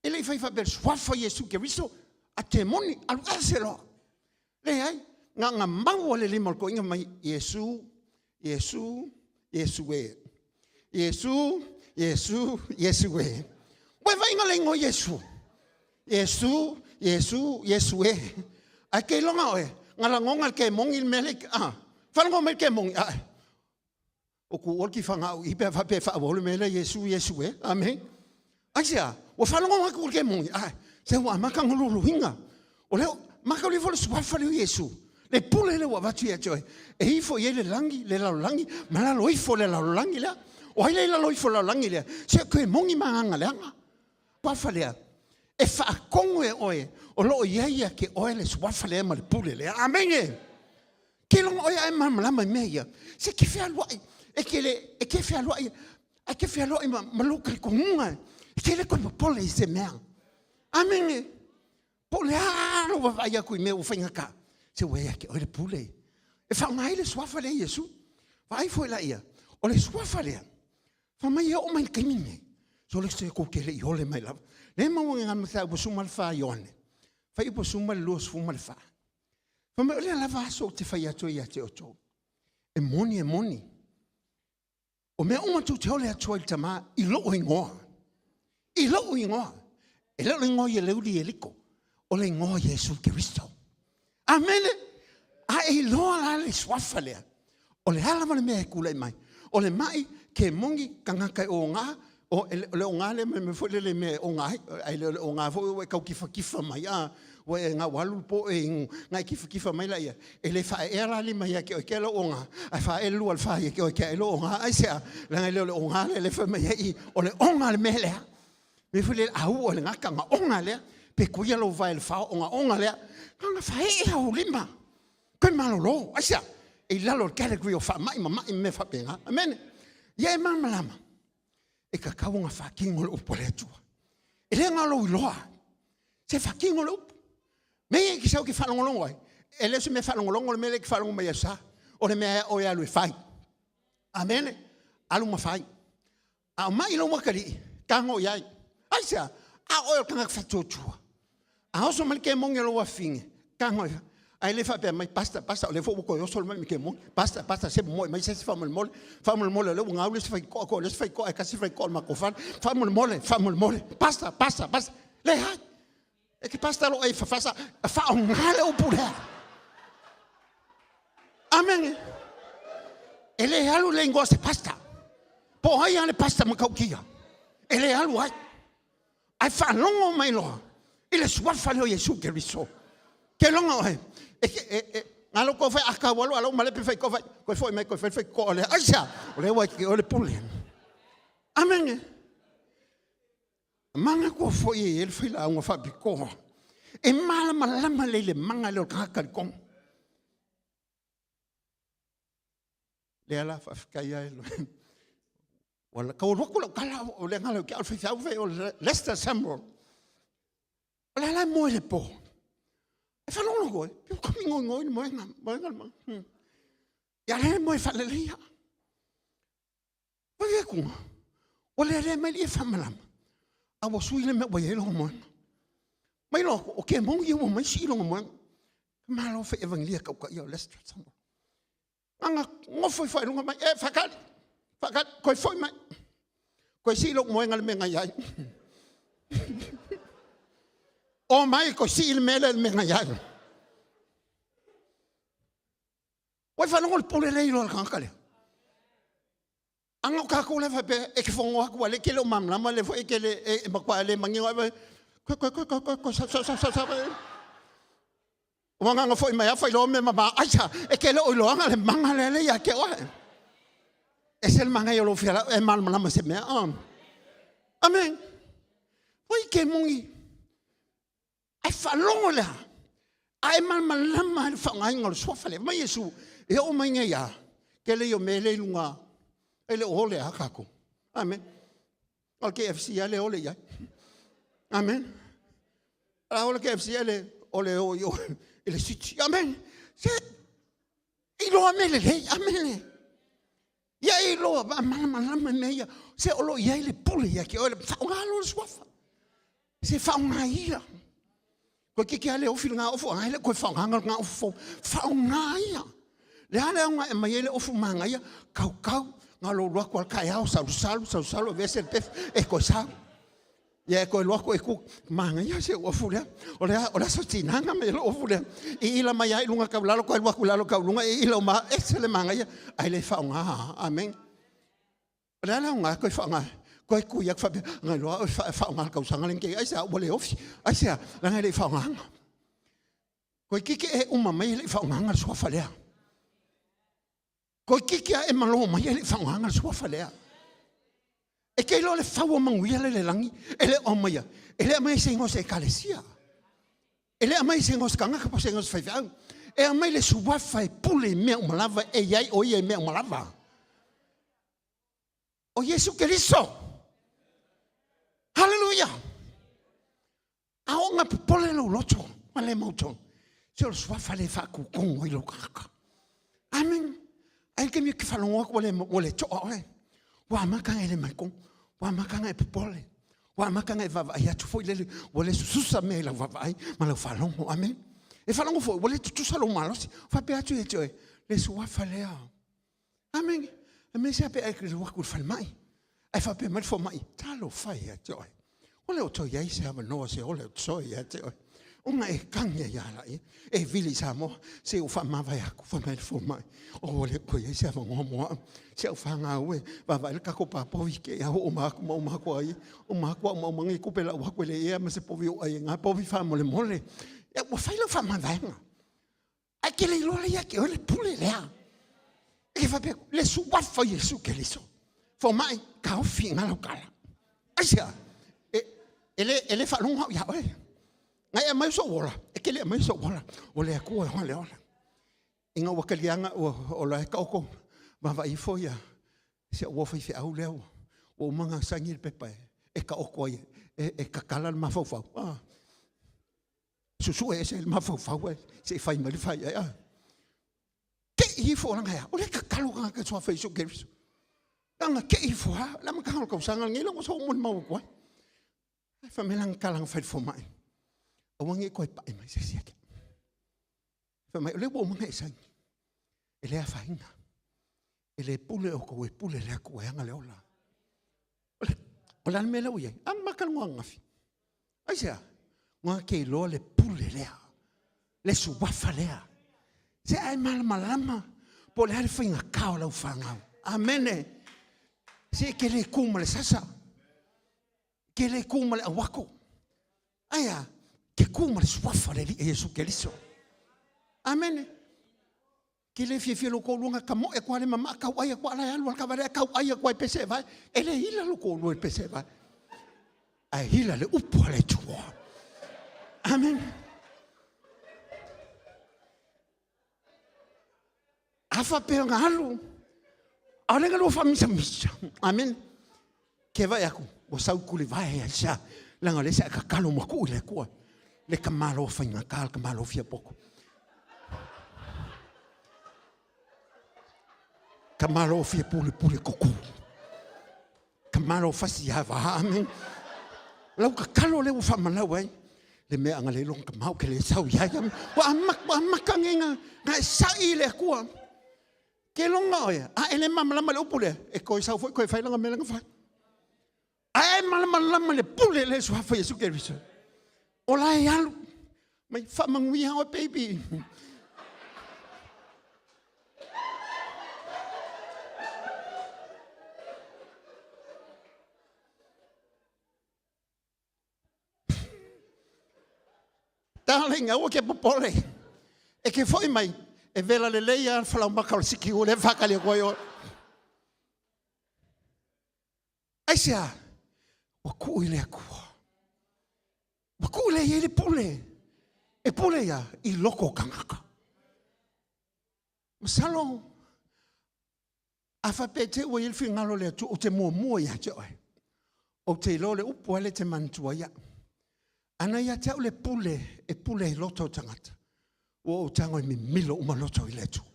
E le i fai faapea, suafa Iesu Keriso, a temoni, alu ese loa. Leai, na ona maua le lima o le toeaina mai, Iesu, Iesu, Iesu e. Iesu, Iesu, Iesu e. Ua e vaaiga le igoa Iesu? Iesu, Iesu, Iesu e. Ae ke iloga oe, na lagona le kemoni le mea le, ah, faalogo mai le kemoni, ae. O ku oa le kifaga au i pe a faapea e faaauau le mea lea Iesu, Iesu e. Amene. Aisea? Ua faalogo atu le kemoni, ae se ua amata ona luluina. O lea, mataulia foi le suafa lea o Iesu, le pule lea ua avatu ia te oe, e ifo i ai le lagi, le lalolagi, ma lalo ifo o le lalolagi lea. O ai lea i lalo ifo o le lalolagi lea? Se o kemoni ma agaga leaga. Suafa lea, e faatonu e oe, o lo o i ai ia te oe le suafa lea ma le pule lea. Amene. Ke logo oe ae malamalama i mea ia. Se ke fealuai, e ke le, e ke fealuai, ae ke fealuai ma, ma lou talitonuga, e ke le toe popole i se mea. Amene. Po o le a lou vaavaai atu i mea ua faigata, se ua ia te oe le pule. E faaaoga ai le suafa lea Iesu. Vaai foi laia, o le suafa lea, fai mai e oo mai i le taimi lenei, sole se tou te le i ole mai lava. Lea e maua i Mataupu 14 Ioane, fuaiupu 24. Fai mai, o lea lava aso ou te fai atu ai ia te outou, e moni, e moni, o mea uma tou te ole atu ai i le Tama i lou igoa, i lou igoa, e le o le igoa ia Leuli Ieliko, o le igoa Iesu Keriso. Amene! A e iloa la le suafa lea, o le a lava le mea e tulai mai, o le mai, kemoni, tagata e oga, o le oga lea ma le mea foi lele mea e oga ai, ae le o le oga foi ua e tau kifakifa mai, a, ua e na ua alu le po e inu, na e kifakifa mai laia, e le faaeea la lima ia te oe ke lou oga, ae faaee le lua le fa ia te oe ke ae lou oga, aisea? Leaga e le o le oga lea lea fai mai ai i, o le oga le mea lea. Mea foi lele, a ua le gata na oga lea, pe kuia lou vae i le fao, oga oga lea, na ona faaee au lima. Koe malolo, aisea? E i lalo o le category o faamai ma mai ma mea faapena. Amene. Ia e malamalama, e tatau ona faatino le upu a le Atua. E le na o lou iloa, se faatino le upu. Mea ia e te sau e te faalogologo ai, e le o se mea faalogologo le mea lea e te faalogo mai ai sa, o le mea e oe alu e fai. Amene. Alu ma fai. A o mai lou atalii, tago i ai. Aisea? A oe o le tagata faatuatua. A oso mai le kemoni o lou afafine, tago i ai. Ae le faapea mai, Pastor, pastor, o lea foi ua toe oso mai le kemoni. Pastor, pastor, se momoe mai se isi faamolemole. Faamolemole, o lea ua gau le isi faitoa, toe o le isi faitoa, e tasi faitoa o le matou fale. Faamolemole, faamolemole. Pastor, pastor, pastor. Leai. E te pastor lo e fafasa, faaaoga le upu lea. Amene. E le alu le igoa se pastor. Po o ai lava le pastor matautia. E le alu ai. Ae faalogo mai loa i le suafa lea o Iesu Keriso. Ke loga oe, e, e, e, ngalo ko fai aka walu alo male pe fai ko fai, koe foi mai koe fai fai ko le aisa, o le wai ke o le pule. Amene. Manatua foi e i ai le failauga faapitoa. E malamalama lelei le maga lea o le tagata talitonu. Lea la faafetai ai. Ua tau alu atu lau tala, o le agaga o le faifeau o Lester Samuel. O le a la e moe i le po? E faalogo atu ai, e tau mingoingo le moega, moega le moega. Ia lea moe faaleleia. Oi atu, ua lealea mai le ie faamalama, a ua sui le mea ua i ai lona moega. Mai loa atu, o kemoni ia ua omai sii lona moega. Malo fai evanelia tautaia o Lester Samuel. Ana nofo ifo i luga mai, e faatali, faatali, toe foi mai. Toe sii lou moega i le mea na i ai. O mai toe sii le mea lea i le mea na i ai. Ua e faalogo i le pule lea e iloa e le tagata lea? Ana o tatou la e faapea e te fono atu aua o lea e te le o malamalama lea foi e te le e matua le manino lava ua na ona foi mai lava faailoa mea mama. Aisea? E te le o iloaina le mana lea e ia te oe. E ese le manaia o lou fia e malamalama i se mea. Amene. Oi ke moni. Ae faalogo le a? A e malamalama i le faaaogaina o le suafa lea. Mai Iesu, e oo mai nei a, tele ia o mea lea i luga, e le o ole a tatou. Amen. O le KFC lava lea e ole i ai. Amen. A o le KFC le ole o i o i le siti. Amen. Se iloa mea lelei. Amen. Ia e iloa malamalama mea ia. Se o lo o i ai le pule ia te oe, faaaoga loa le suafa. Se faaaoga ia. Koe keke lava le ofi lena ofu, ai le koe faaaogaina lena ofu fou. Faaaoga ia. Le a le aoga e aumai ai le ofu manaia, kaukau, galolo atu lava taeao, salusalu, salusalu, aveese le pefu, e toe sau. Ia e toe alu atu e tu, manaia si au ofu lea. O le a, o le aso tinaga mai lou ofu lea. Iila mai lava i luga tau lalo, toe alu atu i lalo tau luga, iila uma, ese le manaia, ae le faaaoga. Amene. O le a le aoga e toe faaaoga? Toe tui atu faapea, na iloa au e faaaoga i le tausaga lea na tea. Aisea? Ua le ofi. Aisea? Leaga e le i faaaogaina. Toeitiiti e uma mai e le i faaaogaina le suafa lea. Toeitiiti lava e malo mai e le i faaaogaina le suafa lea. E te iloa le fau o manuia lea i le lagi, e le o aumaia, e le aumaia i se igoa o se ekalesia. E le aumai i se igoa o se tagata po o se igoa o se faifeau. E aumai le suafa e pule i mea uma lava, e i ai o ia i mea uma lava. O Iesu Keriso. Haleluia! A oo ina popole lou loto ma le mautonu, se o le suafa lea e faatutonu ai lou tagata. Amen. Ai le taimi e te faalogo atu ua le toa oe, ua amata ona e le maitonu, ua amata ona e popole, ua amata ona e vaavaai atu foi lele, ua le sususa mea i lau vaavaai ma lau faalogo. Amen. E faalogo foi ua le tutusa lou malosi. Faapea atu ia te oe, le suafa lea. Amene. Aemaise lava pe a e alu atu i le falemai, ae faapea mai le fomai, talofa ia te oe, ua le o toe i ai se avanoa se ola e toe ia te oe. Ona e tagi ai lava laia, e vili i Samoa, se ua faamavae atu, fai mai le fomai, oh, ua le o toe i ai se avanoa mo au, si au fanau e, vaavaai le tatou papovi, te i a ua uma atu ma uma atu ai, uma atu au ma uma nei tupe lau atu e le i ea ma se povi o ai e povi faamolemole. Ia, ua fai lau faamavaega. Ae ke le iloa ia te oe le pule lea. E ke faapea, le suafa o Iesu Keriso. Fomai, taofi i lau tala. Aisea, e, e le, e le faalogo au ia oe. Na e aumai sou ola, e ke le aumai sou ola. O le Atua e oa le ola. Ina ua taliaga, ua ola e taoto, vaavaai ifo ia, si au uo faifeau lea ua uma ona saini le pepa e taoto ai, e, e tatala le mafaufau. Ah. Susue ese le mafaufau ae se i fai mai le fai ai. Te i ifo langa ea, o le tatalo ka ka suafa Iesu Keriso. Langa te i ifo ha, la makanga o kausaga lenei la ua sou mo le mau atu ai. Ai fa mai langa tala fai le fomai. Aua ne i toe pai mai se isi ake. Fai mai, o lea ua uma ona e saini. E le afaina. E le pule outou e pule le Atua e ana le ola. O le a le mea lea ua i ai? A maka le ananafi. Aisea? Ua ke iloa le pule lea, le suafa lea. Se ae malamalama po o le a le faigata o lau fanau. Amene. Se e ke le ku ma le sasa. Ke le ku ma le auako. Aia, ke ku ma le suafa le Alii Iesu Keriso. Amene. Ke le fiafia lo toalua ka moe atu le mama kau ai atu ala e alu al kavale kau ai atu ai pese vai. E le hila lo toalua i pese vai. Ae hila le upu a le Atua. Amen. A faapea na alu, a o lea na lua faamisamisa. Amene. Ke vaai atu, ua sau tulivae aisea? Leaga o lea sa e tatalo ma tuu i le Atua le tamaloa faigata, le tamaloa fiapoto, tamaloa fia pulepule toto, tamaloa fasiava. Amene. Lau tatalo lea ua faamalau ai le mea a na le iloa ona tamau ou te le sau i ai. Ua amata nei ona e sai i le Atua. Ke logo oe, a e le malamalama i le upu lea, e toe sau foi toe fai lana mea lea na fai. Ae malamalama i le pule lea i le suafa o Iesu Keriso, o la e alu, mai faamanuia oe baby. Darling, aua te popole, e te foi mai, e vela lelei lava le falaoamata o le sikiu o lea e faatali atu ai oe. Aisea? Ua tuu i le Atua. Ua tuu lea i ai le pule. E pule ia i loko o tagata. Masalo a faapea te ua i ai le finagalo o le Atua ou te muamua ia te oe, ou te iloa o le upu lava lea e te manatua ai au. Ana ia te au le pule e pule ai loto o tagata, ua ou tago e mimilo uma loto i le Atua.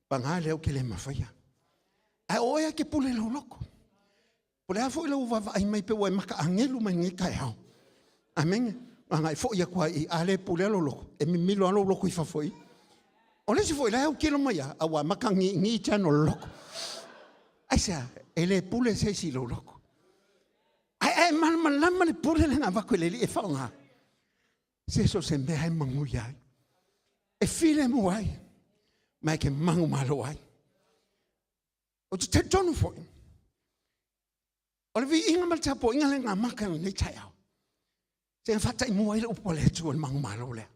Paga lea ou te le mafaia. Ae o oe e te pule i lou loto. O le a foi lau vaavaai mai pe ua e maka agelu mai lenei taeao. Amene. Agai foi atu ai i a le pulea lou loto, e mimilo lava lou loto i fafo i. O le isi foi la e autilo mai lava, a ua amata giigii channel o le loto. Aisea? E le pule se isi i lou loto. Ae a e malamalama le pule lea na avatu e le Alii e faaaoga, se so o se mea e manuia ai, e filemu ai, ma e te manumalo ai. Ou te talitonu foi, o le viiga ma le tapuaiga lea na amata i lenei taeao, se na faataimua ai le upu a le Atua i le manumalo lea.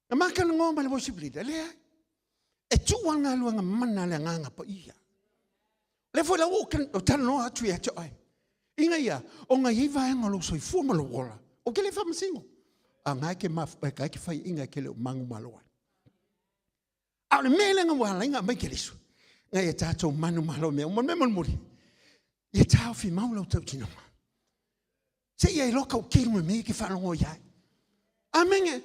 Na matalanoa ma le worship leader, leai. E tuu lava galuega mana a le Agaga Paia. O lea foi la ua ou talanoa atu ia te oe, ina ia, ona e i ai vaega o lou soifua ma lou ola, ou te le faamasino, a na e te faiaina e te le o manumalo ai. A o le mea lea ua ala ai ona aumai Keriso, ina ia tatou manumalo i mea uma. O le mea mulimuli, ia taofi mau lau tautinoga. Se i e iloa tautino le mea e te faalogo i ai. Amene.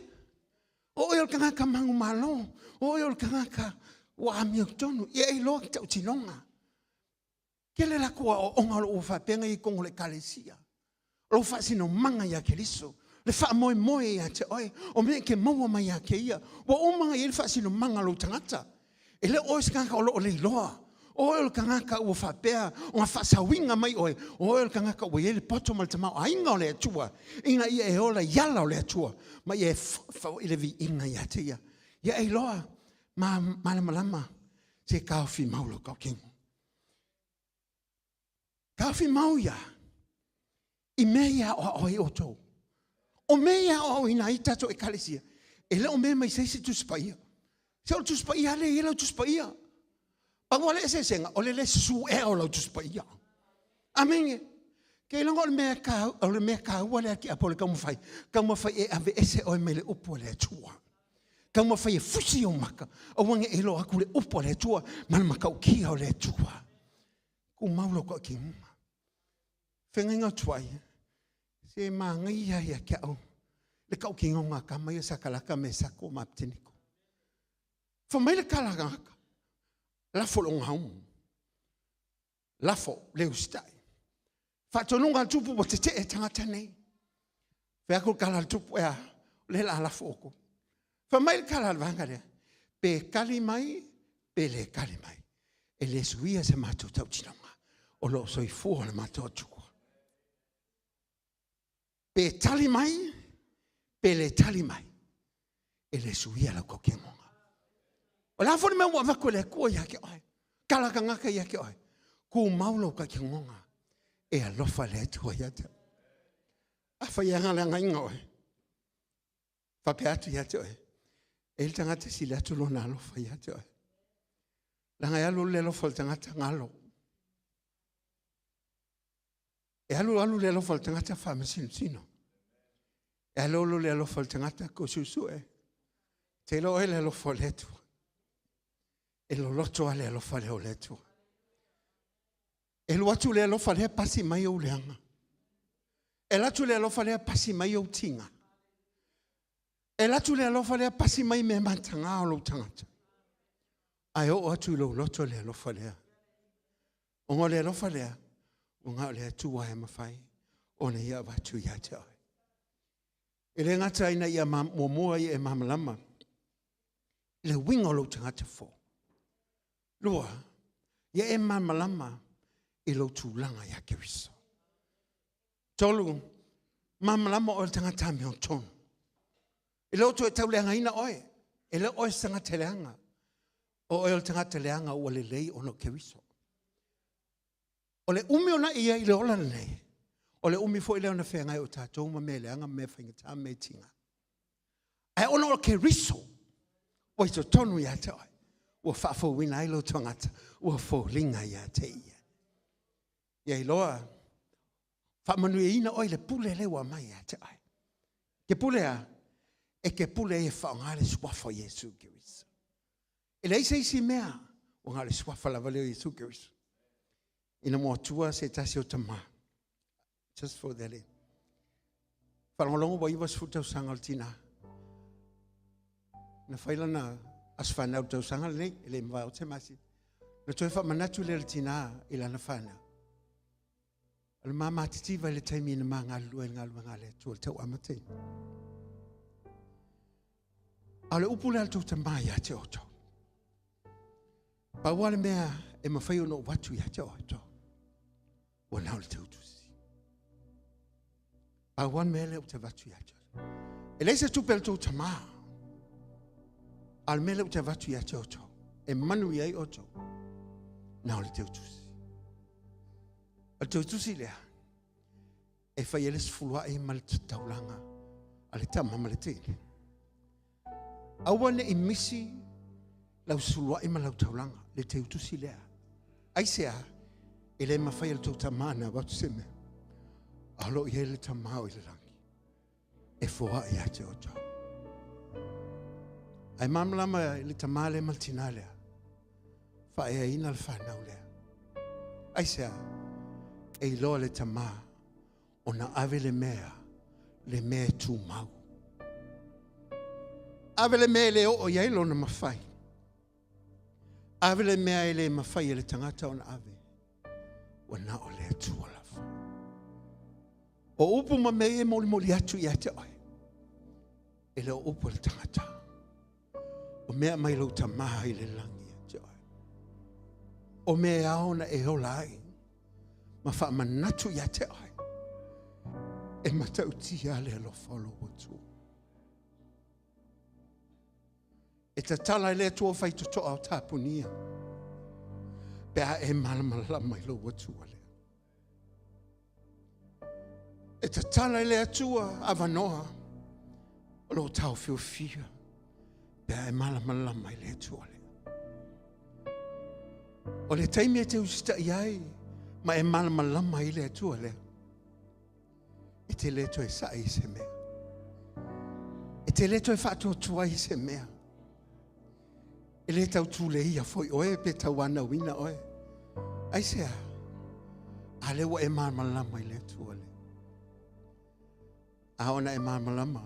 O oe o le tagata manumalo, o oe o le tagata ua amiotonu, ia e iloa ke tautinoga. Tele latou aoaoga o lo o ua faapea ona i ai i totonu o le Ekalesia. O lou faasinomaga ia Keriso, le faamoemoe ia te oe, o mea e te maua mai ia te ia. Ua uma ona i ai le faasinomaga o lou tagata. E le o oe se tagata o lo o leiloa. O oe o le tagata ua faapea ona faasaoina mai oe, o oe o le tagata ua i ai le poto ma le tamaoaiga o le Atua, ina ia e ola i ala o le Atua, ma ia e foi le viiga ia te ia. Ia e iloa ma malamalama se taofi mau lou tautino. Taofi mau ia i mea ia aoao ai outou. O mea ia aoaoina ai tatou ekalesia, e le o mea mai se isi Tusi Paia. Se o le Tusi Paia lea e i ai lau Tusi Paia. Pau lava le eseesega, o le le susuea o lau Tusi Paia. Amene. Ke iloga o le mea ka, o le mea taua lea ke apo le taumafai, taumafai e aveese oe mai le upu a le Atua. Taumafai e fusi ou maka, aua ne i iloa atu le upu a le Atua ma le matautia o le Atua. Tumau lou tautinoga. Feagaiga atu ai, se manaia ia te au le tautinoga a tama ia Sakalaka, Mesako ma Apeteneko. Fai mai le tala a tagata, lafo lou gaumu. Lafo le usitai. Faatonuga a le tupu ua tetee tagata nei. Fai atu le tala a le tupu, ea, o lea o le a lafo outou. Fai mai le tala a le vaega lea, pe tali mai, pe le tali mai, e le suia se matou tautinoga, o lo o soifua le matou Atua. Pe tali mai, pe le tali mai, e le suia lau tautinoga. O le a foi le mea ua avatu e le Atua ia te oe, tala tagata ia te oe, tumau lou tautinoga, e alofa le Atua ia te oe. Afai e agaleagaina oe, faapea atu ia te oe, e i ai le tagata e sili atu lona alofa ia te oe. Leaga e alu le alofa o le tagata galo. E alu alu le alofa o le tagata faamasinosino. E alu alu le alofa o le tagata ko suesue. Te iloa oe le alofa o le Atua. E loloto lava le alofa lea o le Atua. E alu atu le alofa lea pasi mai ou leaga. E alu atu le alofa lea pasi mai ou tiga. E alu atu le alofa lea pasi mai mea mataga o lou tagata. Ae oo atu i lou loto le alofa lea. Ona o le alofa lea, ua na o le Atua e mafai ona ia avatu ia te oe. E le gata ina ia muamua ia e malamalama le uiga o lou tagata fou. Lua, ia e malamalama i lou tulaga ia Keriso. Tolu, malamalama oe i le tagata amiotonu. E le o toe tauleagaina oe, e le o oe o se tagata leaga, o oe o le tagata leaga ua lelei ona o Keriso. O le umi ona e i ai i le ola lenei, o le umi foi lea ona feagai o tatou ma mea leaga ma mea faigata ma mea tiga. Ae ona o Keriso ua i totonu ia te oe, ua faafouina ai lou tagata, ua foliga ia te Ia. Ia iloa, faamanuiaina oe i le pule lea ua aumai ia te oe. E te pule a? E te pule ai e faaaoga le suafa o Iesu Keriso. E leai se isi mea, ua na o le suafa lava lea o Iesu Keriso. Ina ua matua se tasi o tama, just for the faalogologo ua 90 tausaga o le tina, na fai lana aso fanau tausaga lenei, e le mavae atu se masina. Na toe faamanatu lea e le tina i lana fanau. O le ma matitiva i le taimi na ma galulue i le galuega a le Atua i le tau amataina. A o le upu lea a le tou tama ia te outou. Pau lava le mea e mafai ona ou atu ia te outou, ua na o le teutusi. Pau lava le mea lea ou te avatu ia te outou. E leai se tupe a le tou tama, a o le mea lea ou te avatu ia te outou, e manuia ai outou, na o le teutusi. O le teutusi lea, e fai ai le sefuluai ma le taulaga a le tama ma le teine. Aua ne i misi lau suluai ma lau taulaga, le teutusi lea. Aisea? E le mafai e le tou tama ona avatu se mea, a o lo o i ai le Tama o i le lagi e foai ia te outou. Ae malamalama i le tama lea ma le tina lea, faaeaina le fanau lea. Aisea? E iloa le tama ona ave le mea, le mea e tumau. Ave le mea e le oo i ai lona mafai. Ave le mea e le mafai e le tagata ona ave. Ua na o le Atua lava. O upu ma mea ia e molimoli atu ia te oe, e le o upu a le tagata. O mea mai lou Tama i le lagi ia te oe. O mea e ao ona e ola ai ma faamanatu ia te oe. E matautia le alofa o lou Atua. E tatala e le Atua faitotoa o tapunia pe a e malamalama i lou Atua lea. E tatala e le Atua avanoa o lou taofiofia pe a e malamalama i le Atua lea. O le taimi e te usitai ai ma e malamalama i le Atua lea, e te le toe sa'i i se mea. E te le toe faatuatua i se mea. E le tau tuleia foi oe pe tauanauina oe. Aisea? A lea ua e malamalama i le Atua lea. A ona e malamalama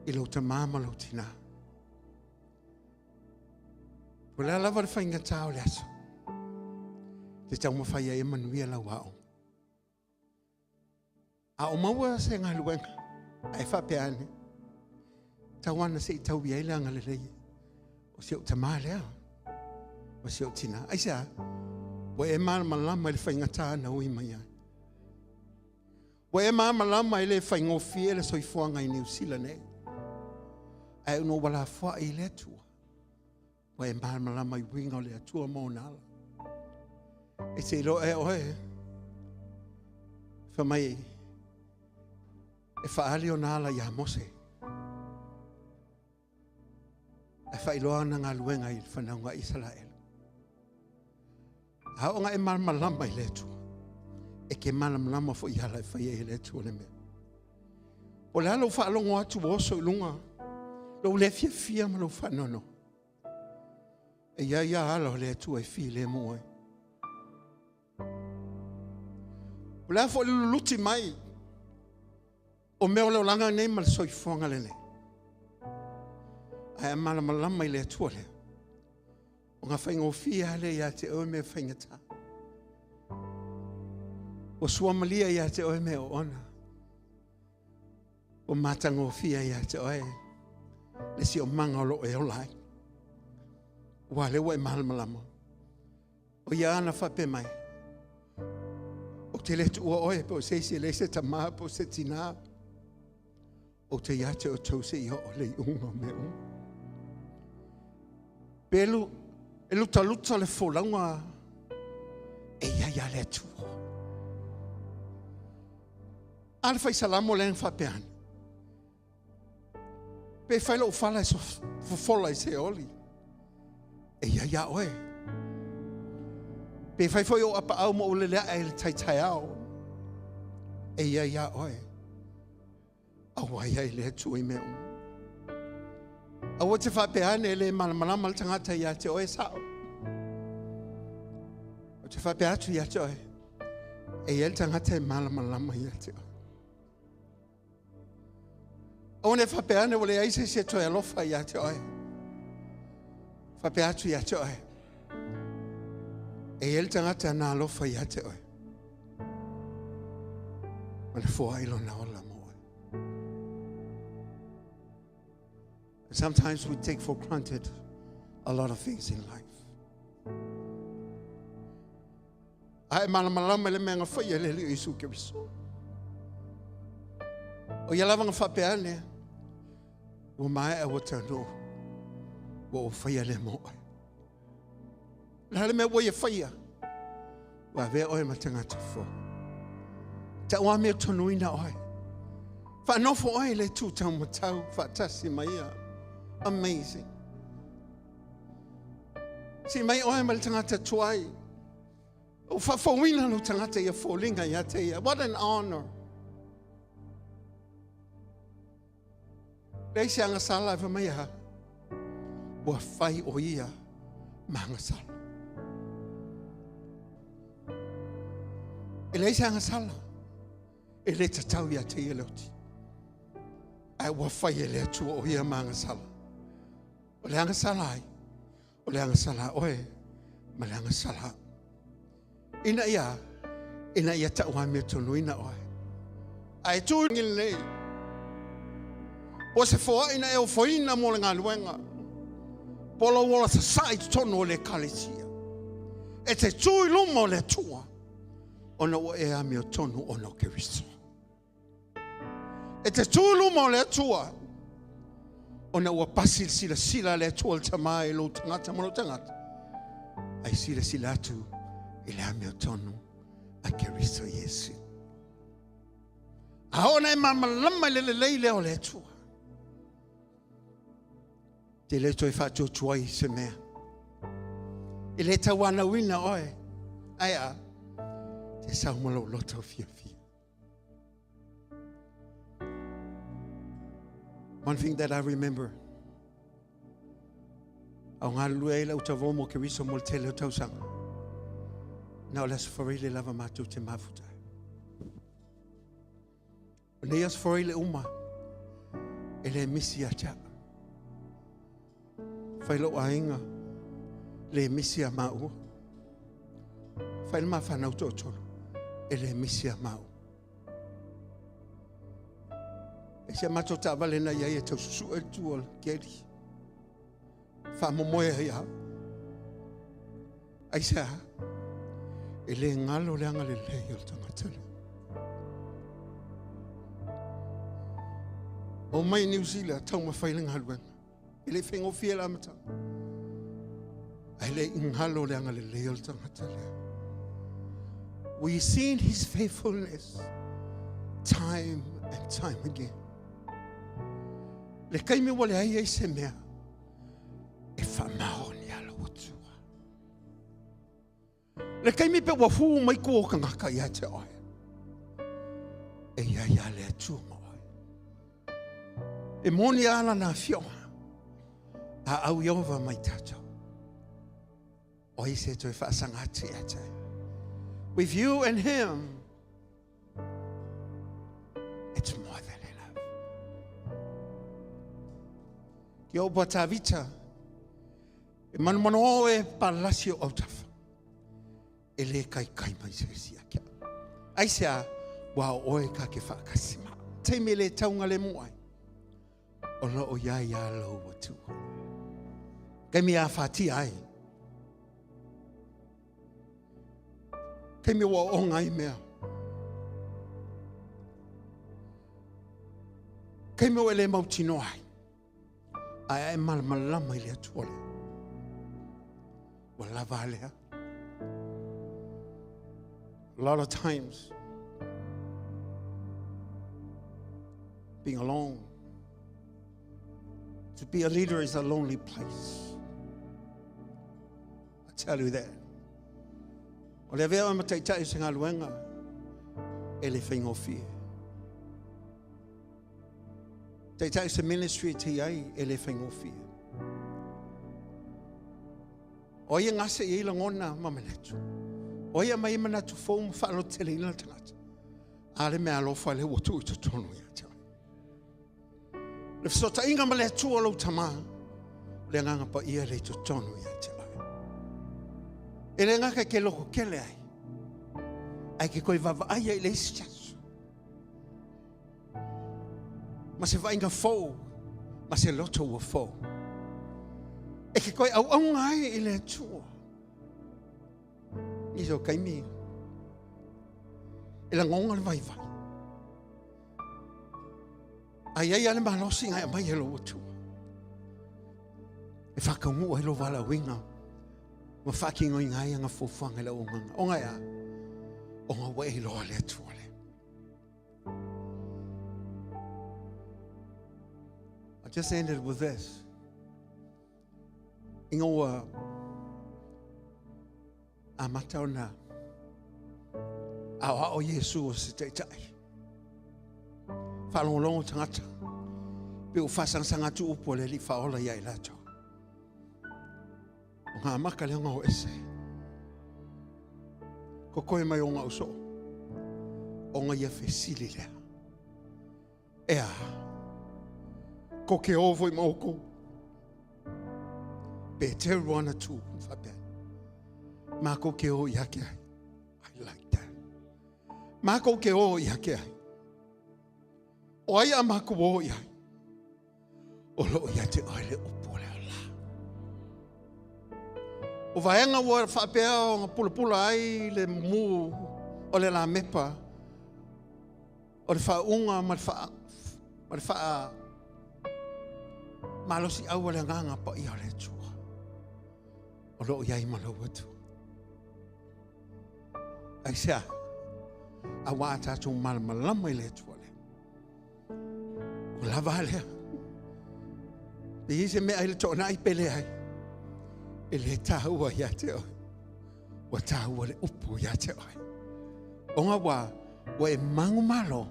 i lou tamā ma lou tinā. O le a lava le faigata o le aso, te taumafai ai e manuia lau aoga. A o maua se galuega, ae faapea ane, tau ana se i tau i ai le agalelei o si ou tamā lea, o si ou tinā. Aisea? Ua e malamalama i le faigata na ui mai ai. Ua e malamalama e le faigofie le soifuaga i Niu Sila nei. Ae ona ua lafoai i le Atua, ua e malamalama i uiga o le Atua ma ona ala. E te iloa ea oe, fai mai e faaali ona ala iā Mose, ae faailoa ana galuega i le fanauga a Isaraelu. A oo ina e malamalama i le Atua, e te malamalama foi i ala e fai ai e le Atua le mea. O le a lou faalogo atu ua oso i luga, lou le fiafia ma lou faanoanoa. E i ai lava ala o le Atua e filemu ai. O le a foi le luluti mai o mea o le olaga nei ma le soifuaga lenei, ae a malamalama i le Atua lea, ona faigofie lava lea ia te oe mea faigata. Ua suamalie ia te oe mea oona. Ua matagofie ia te oe le siomaga o lo o e ola ai. Ua lea ua e malamalama. O ia ana faapea mai, ou te le tuua oe po o se isi e leai se tamā po o se tinā. Ou te ia te outou seia oo i le iuga o mea uma. Pe lu, e lutaluta le folauga e i ai a le Atua. A le fai salamo lea na faapea ane, pe fai lou fala e fofola i Seoli, e i ai ia oe. Pe fai foi ou apaau ma ou leleae i le tai taeao, e i ai ia oe. Aua e i ai le Atua i mea uma. Aua te faapea ane e le malamalama le tagata ia te oe sao. Ou te faapea atu ia te oe, e i ai le tagata e malamalama ia te oe. Aua ne faapea ane ua leai se isi e toe alofa ia te oe. Faapea atu ia te oe, e i ai le tagata na alofa ia te oe. Ma le foai lona ola mo oe. Sometimes we take for granted a lot of things in life. A e malamalama i le mea na faia e le Alii o Iesu Keriso. O ia lava na faapea ane, ua maea ua taunuu, ua ou faia lea mo oe. Le a le mea ua ia faia, ua avea oe ma tagata fou. Tau amiotonu oe. Faanofo oe i le itu taumatau faatasi ma ia. Amazing. Sii mai oe mai le tagata tuai. Ua faafouina lou tagata ia foliga ia te ia. What an honor. Leai se agasala e fai mai aha. Ua fai o ia ma agasala. E leai se agasala. E le tatau ia te ia le oti. Ae ua fai e le Atua o ia ma agasala. O le agasala ai, o le agasala a oe ma le agasala au. Ina ia, ina ia tau amiotonu oe. Ae tu i lenei, o se foai na e ofoina mo le galuega, po lou ola sasae i totonu o le ekalesia. E te tu i luma o le Atua, ona ua e amiotonu ona o Keriso. E te tu i luma o le Atua, ona ua pasi le silasila a le Atua le Tama i lou tagata ma lou tagata, ae silasila atu i le amiotonu a Keriso Iesu. A ona e malamalama i le lelei lea o le Atua, te le toe faatuatuai i se mea. E le tauanauina oe, ae a, te sau ma lou loto fiafia. One thing that I remember, a o galulue ai lau tavō mo Keriso mo le tele o tausaga. Na o le Aso Faraile lava matou te mafuta. O nei Aso Faraile uma, e le misi ia te au. Fai lou aiga, le misi ia maua. Fai le mafanau toatolu, e le misi ia maua. E si a matou taavale na i ai e tau susue le tu o le keli. Faamomoe ai au. Aisea? E le galo le agalelei o le tagata lea. O mai Niu Sila, taumafai le galuega. E le faigofie le amataga. Ae le i galo le agalelei o le tagata lea. We seen his faithfulness time and time again. Le taimi ua leai ai se mea, e faamaoni a lou Atua. Le taimi pe ua fu mai tua o tagata ia te oe, e i ai a le Atua ma oe. E moni a lana afioga, a au i ova mai tatou. O ai se toe faasaga atu ia te ai? With you and him, it's more than enough. Ki o pa Tavita, e manumanu o e palasi o autafa. E le kai kai mai se si akia. Ai se a, wa o e ka ke whaakasi ma. Te me le taunga le mua ai. O lo o ia ia lo ua tu. Kei mea whatia ai. Kei mea ua o ngai mea. Kei mea ua le mautinoa ai. Ae ae malamalama i le Atua lea. Ua lava lea. A lot of times, being alone, to be a leader is a lonely place. I tell you that. O le avea o ma taitai o se galuega, e le faigofie. Taitai o se ministry e te ai, e le faigofie. O ia gase i lagona ma manatu. O ia mai manatu fou ma whaalotele ina tagata. A le mea alofa le ua tuu i totonu ia te oe. Le fesootaiga ma le Atua lou Tama, le agaga paia le i totonu ia te oe. E le gata ke loko kele ai, ai ke koe vaavaai ai le isi aso. Ma se vaaiga fou, ma se loto ua fou. E ke koe auauna ai i le Atua. Nisi o taimi, e lagona le vaivai. Ai ai ale malosi ngai mai e lou Atua. E whakaungu ai lo walaoina. Ma whakingo i ngai anga fuafuaga i le auaunaga. O ngai a, o ngā ua e iloa le Atua le. I just ended with this. Ina ua amata ona aoao Iesu o se taitai. Faalogologo tagata. Pe ua faasagasag atu upu a le Alii Faaola ia i latou. O ngā maka lea o ese. Ko koe mai o ngā uso. O ngā ia fesili lea. E a. Ko ke o foi maoko. Pe te ruana tu. Whapea. Mā ko ke o ia ke ai. I like that. Mā ko ke o ia ke ai. O ai a mā ko o ia ai. O lo ia te oe le upu o le ola. O vaega ua faapea o nga pulapula ai le mumu o le lamepa o le faauga ma le faa ma le faa malosi au le agaga paia o le Atua. O lo o iai ma lou Atua. Aisea, auā a tatou malamalama i le Atua lea. Ua lava lea. Pe i se mea i le toonai pe leai. E le tāua ia te oe. Ua tāua le upu ia te oe. O ngā wā, ua e mangu malo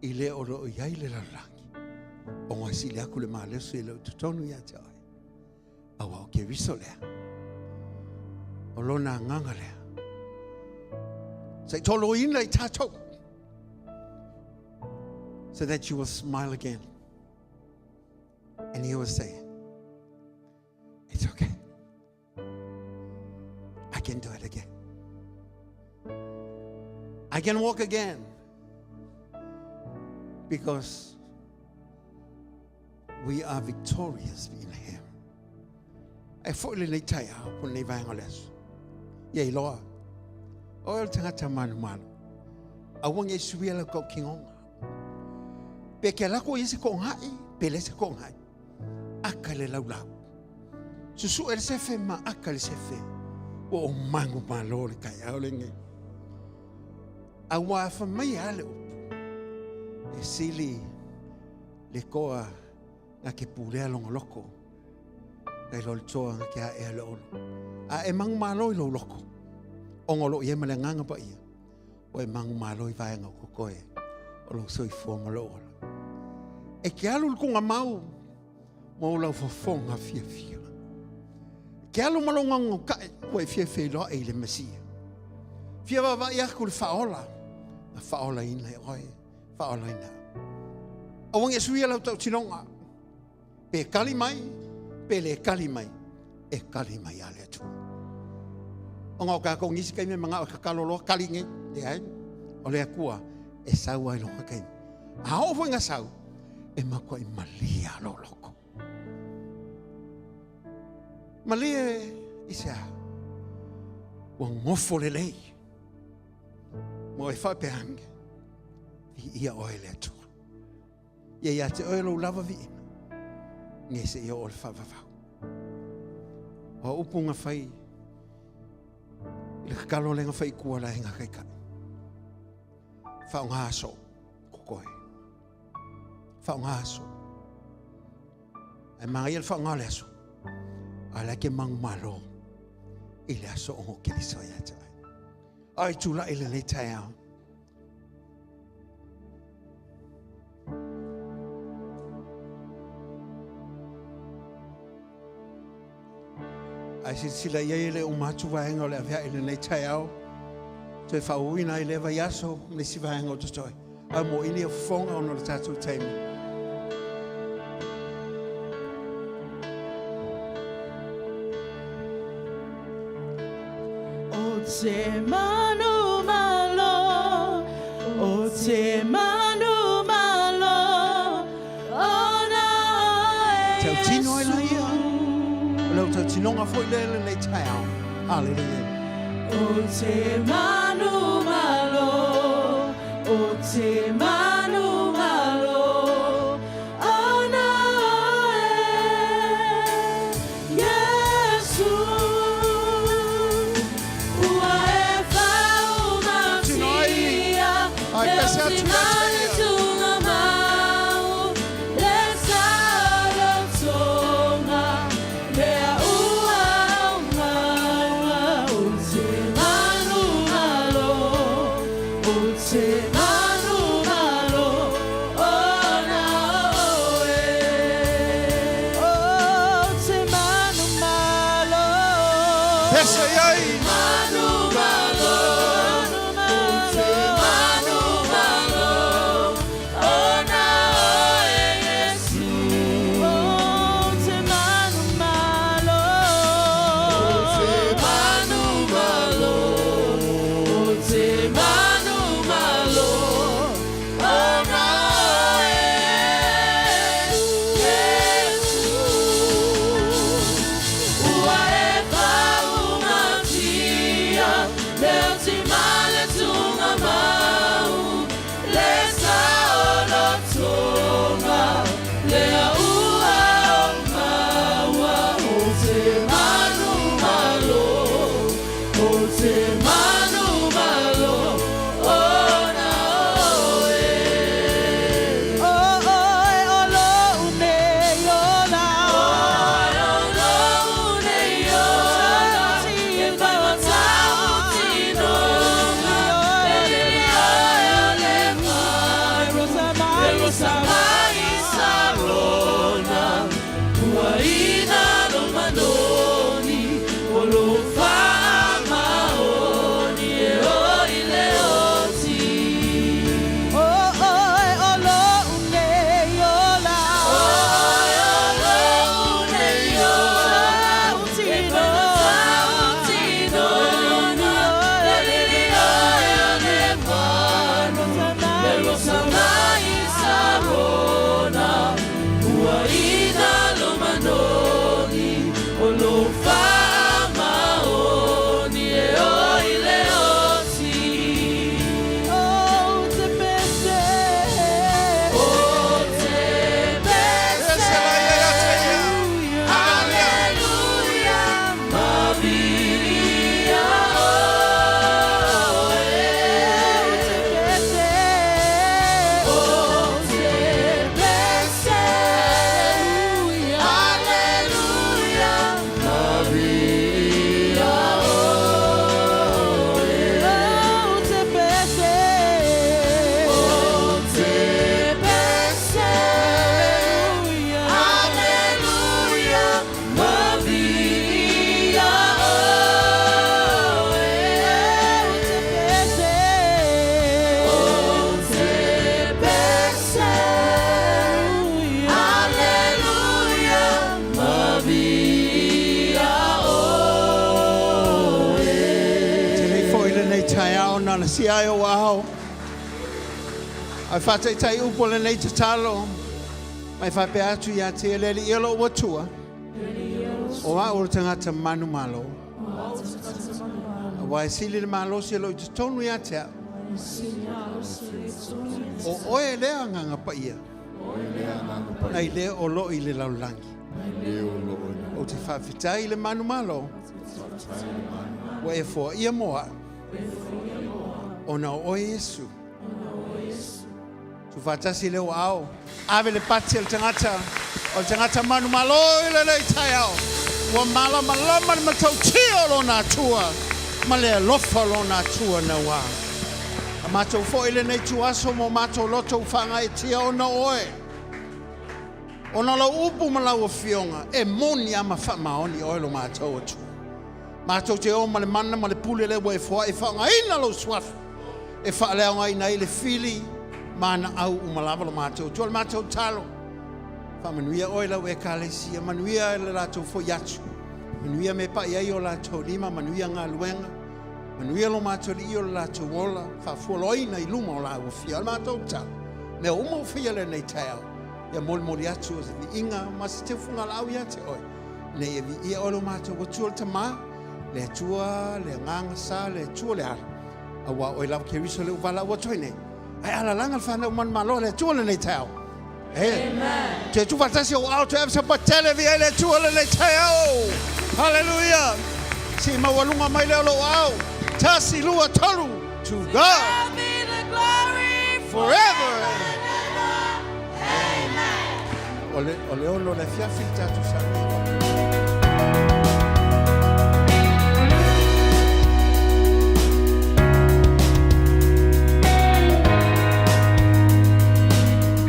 i le o loo iai le lalolagi. O ngā sili aku le malosi e leo totonu ia te oe. Aua o Keriso lea. O lona agaga lea. Sa i toloina i tātou. So that you will smile again. And he will say, it's okay. I can do it again. I can walk again. Because we are victorious in him. E foi lenei taeao po lenei vaega o le aso. Ia iloa. O oe o le tagata manumanu. Aua ne i suia lau tautinoga. Pe ke alu atu ia se toagai, pe leai se toagai. Aka le laulau. Susue le sefe ma aka le sefe. Ua o manumalo le taeao lenei. Aua fa mai a le upu. E sili le toa na ke pulea lona loko, nai lo le toa na ke aea le olo. A e manumalo i lou loko, ona o lo o i ai ma le Agaga Paia, ua e manumalo i vaega o kokoe o lou soifua ma lou ola. E ke alu i le tuugamau mo lau fofoga fiafia. Ke alu ma lou gaugaukaʻe ua e fia feiloaʻi i le Mesia. Fia vaavaai aku i le Faaola na faaolaina e oe, faaolaina. Aua ne i suia lau tautinoga. Pe kali mai, pe le kali mai, e kali mai lava le Atua. Ona o tatou nisi taimi e manao e tatalo loa kali nei, leai, o le Atua e sau lava i lona taimi. A oo foi ina sau, e matuai malie lava lou loto. Malie i se a? Ua nofo lelei. Ma e faapea ane, viia oe e le Atua. Ia ia te oe lou lava viiga, nei seia oo i le faavavau. O a upu na fai i le tatalo lea na fai i tua le Aiga Taitai. Faaaoga aso totoe. Faaaoga aso. Ae manaia le faaaoga o le aso, a o la e te manumalo i le aso o Keriso ia te oe. Ai tulai lenei taeao. Ae silasila i ai e le uma atu vaega o le avea'i i lenei taeao, toe faaauauina ai lea vaiaso ma nisi vaega o totoe. Ae moili ia fofoga ona o le tatou taimi. O te manu malo, o te manu malo, ona oe Tautino ai la ia. O lau tautinoga foi lea i lenei taeao. Haleluia. O te manu malo, o te manu malo, ona oe Iesu. Ua e faumatia, Ai, leo pese si atu ia te manu ia. tunga mau, le sarotonga, lea ua aumaua. O te manu malo, o te manu malo, ona oe. O te manu malo. Pese i ai. Manu malo, te manu malo, ona oe Iesu. O te manu malo, te manu malo, te manu malo, ona oe Iesu. Ua e faumatia. Viia oe. Te lei foi lenei taeao na na sia ai o ao. Ae faataitai upu o lenei tatalo, mai faapea atu ia te ia le Alii e lou Atua, o au o le tagata manumalo. Aua e sili le malosi o lo o i totonu ia te au, o oe lea Agaga Paia, nai le o loo i le lalolagi. Ou te faafetai i le manumalo ua e foaia mo au, ona o oe Iesu. Tuufaatasi lea ua ao, ave le pati a le tagata, o le tagata manumalo i lenei taeao. Ua malamalama le matautia o lona Atua ma le alofa o lona Atua naua. A matou foi lenei tuaso ma o matou loto ua faagaeetia ona o oe. Ona o lau upu ma lau afioga, e moni lava ma faamaoni oe lo matou Atua. Matou te o ma le mana ma le pule lea ua e foai e faaaogaina lou suafa e faaleaogaina ai le fili ma ana au uma lava lo matou Atua. O le matou tatalo, faamanuia oe i lau Ekalesia, manuia le latou foi atu, manuia mea e pai ai o latou lima, manuia galuega, manuia lo matou Alii o le latou ola, faafualoaina i luma o lau afio. O le matou tatalo, mea uma ua faia lenei taeao, ia molimoli atu o se viiga ma se teufugalaau ia te oe, ina ia viia oe lo matou Atua le Tamā, le Atua le Agaga Sa, le Atua le Ala, aua o oe lava Keriso lea ua valaau atu ai nei, ae alalaga le fanau manumalo a le Atua lenei taeao. Amen. Toe tuufaatasi ou aao toe ave sau tele viia ai le Atua lenei taeao. Hallelujah. Si maualuga mai lea o lou aao. Tasi, lua, tolu. To God God be the glory forever. and ever. Amen. O le 6 o le afiafi le tatou sa.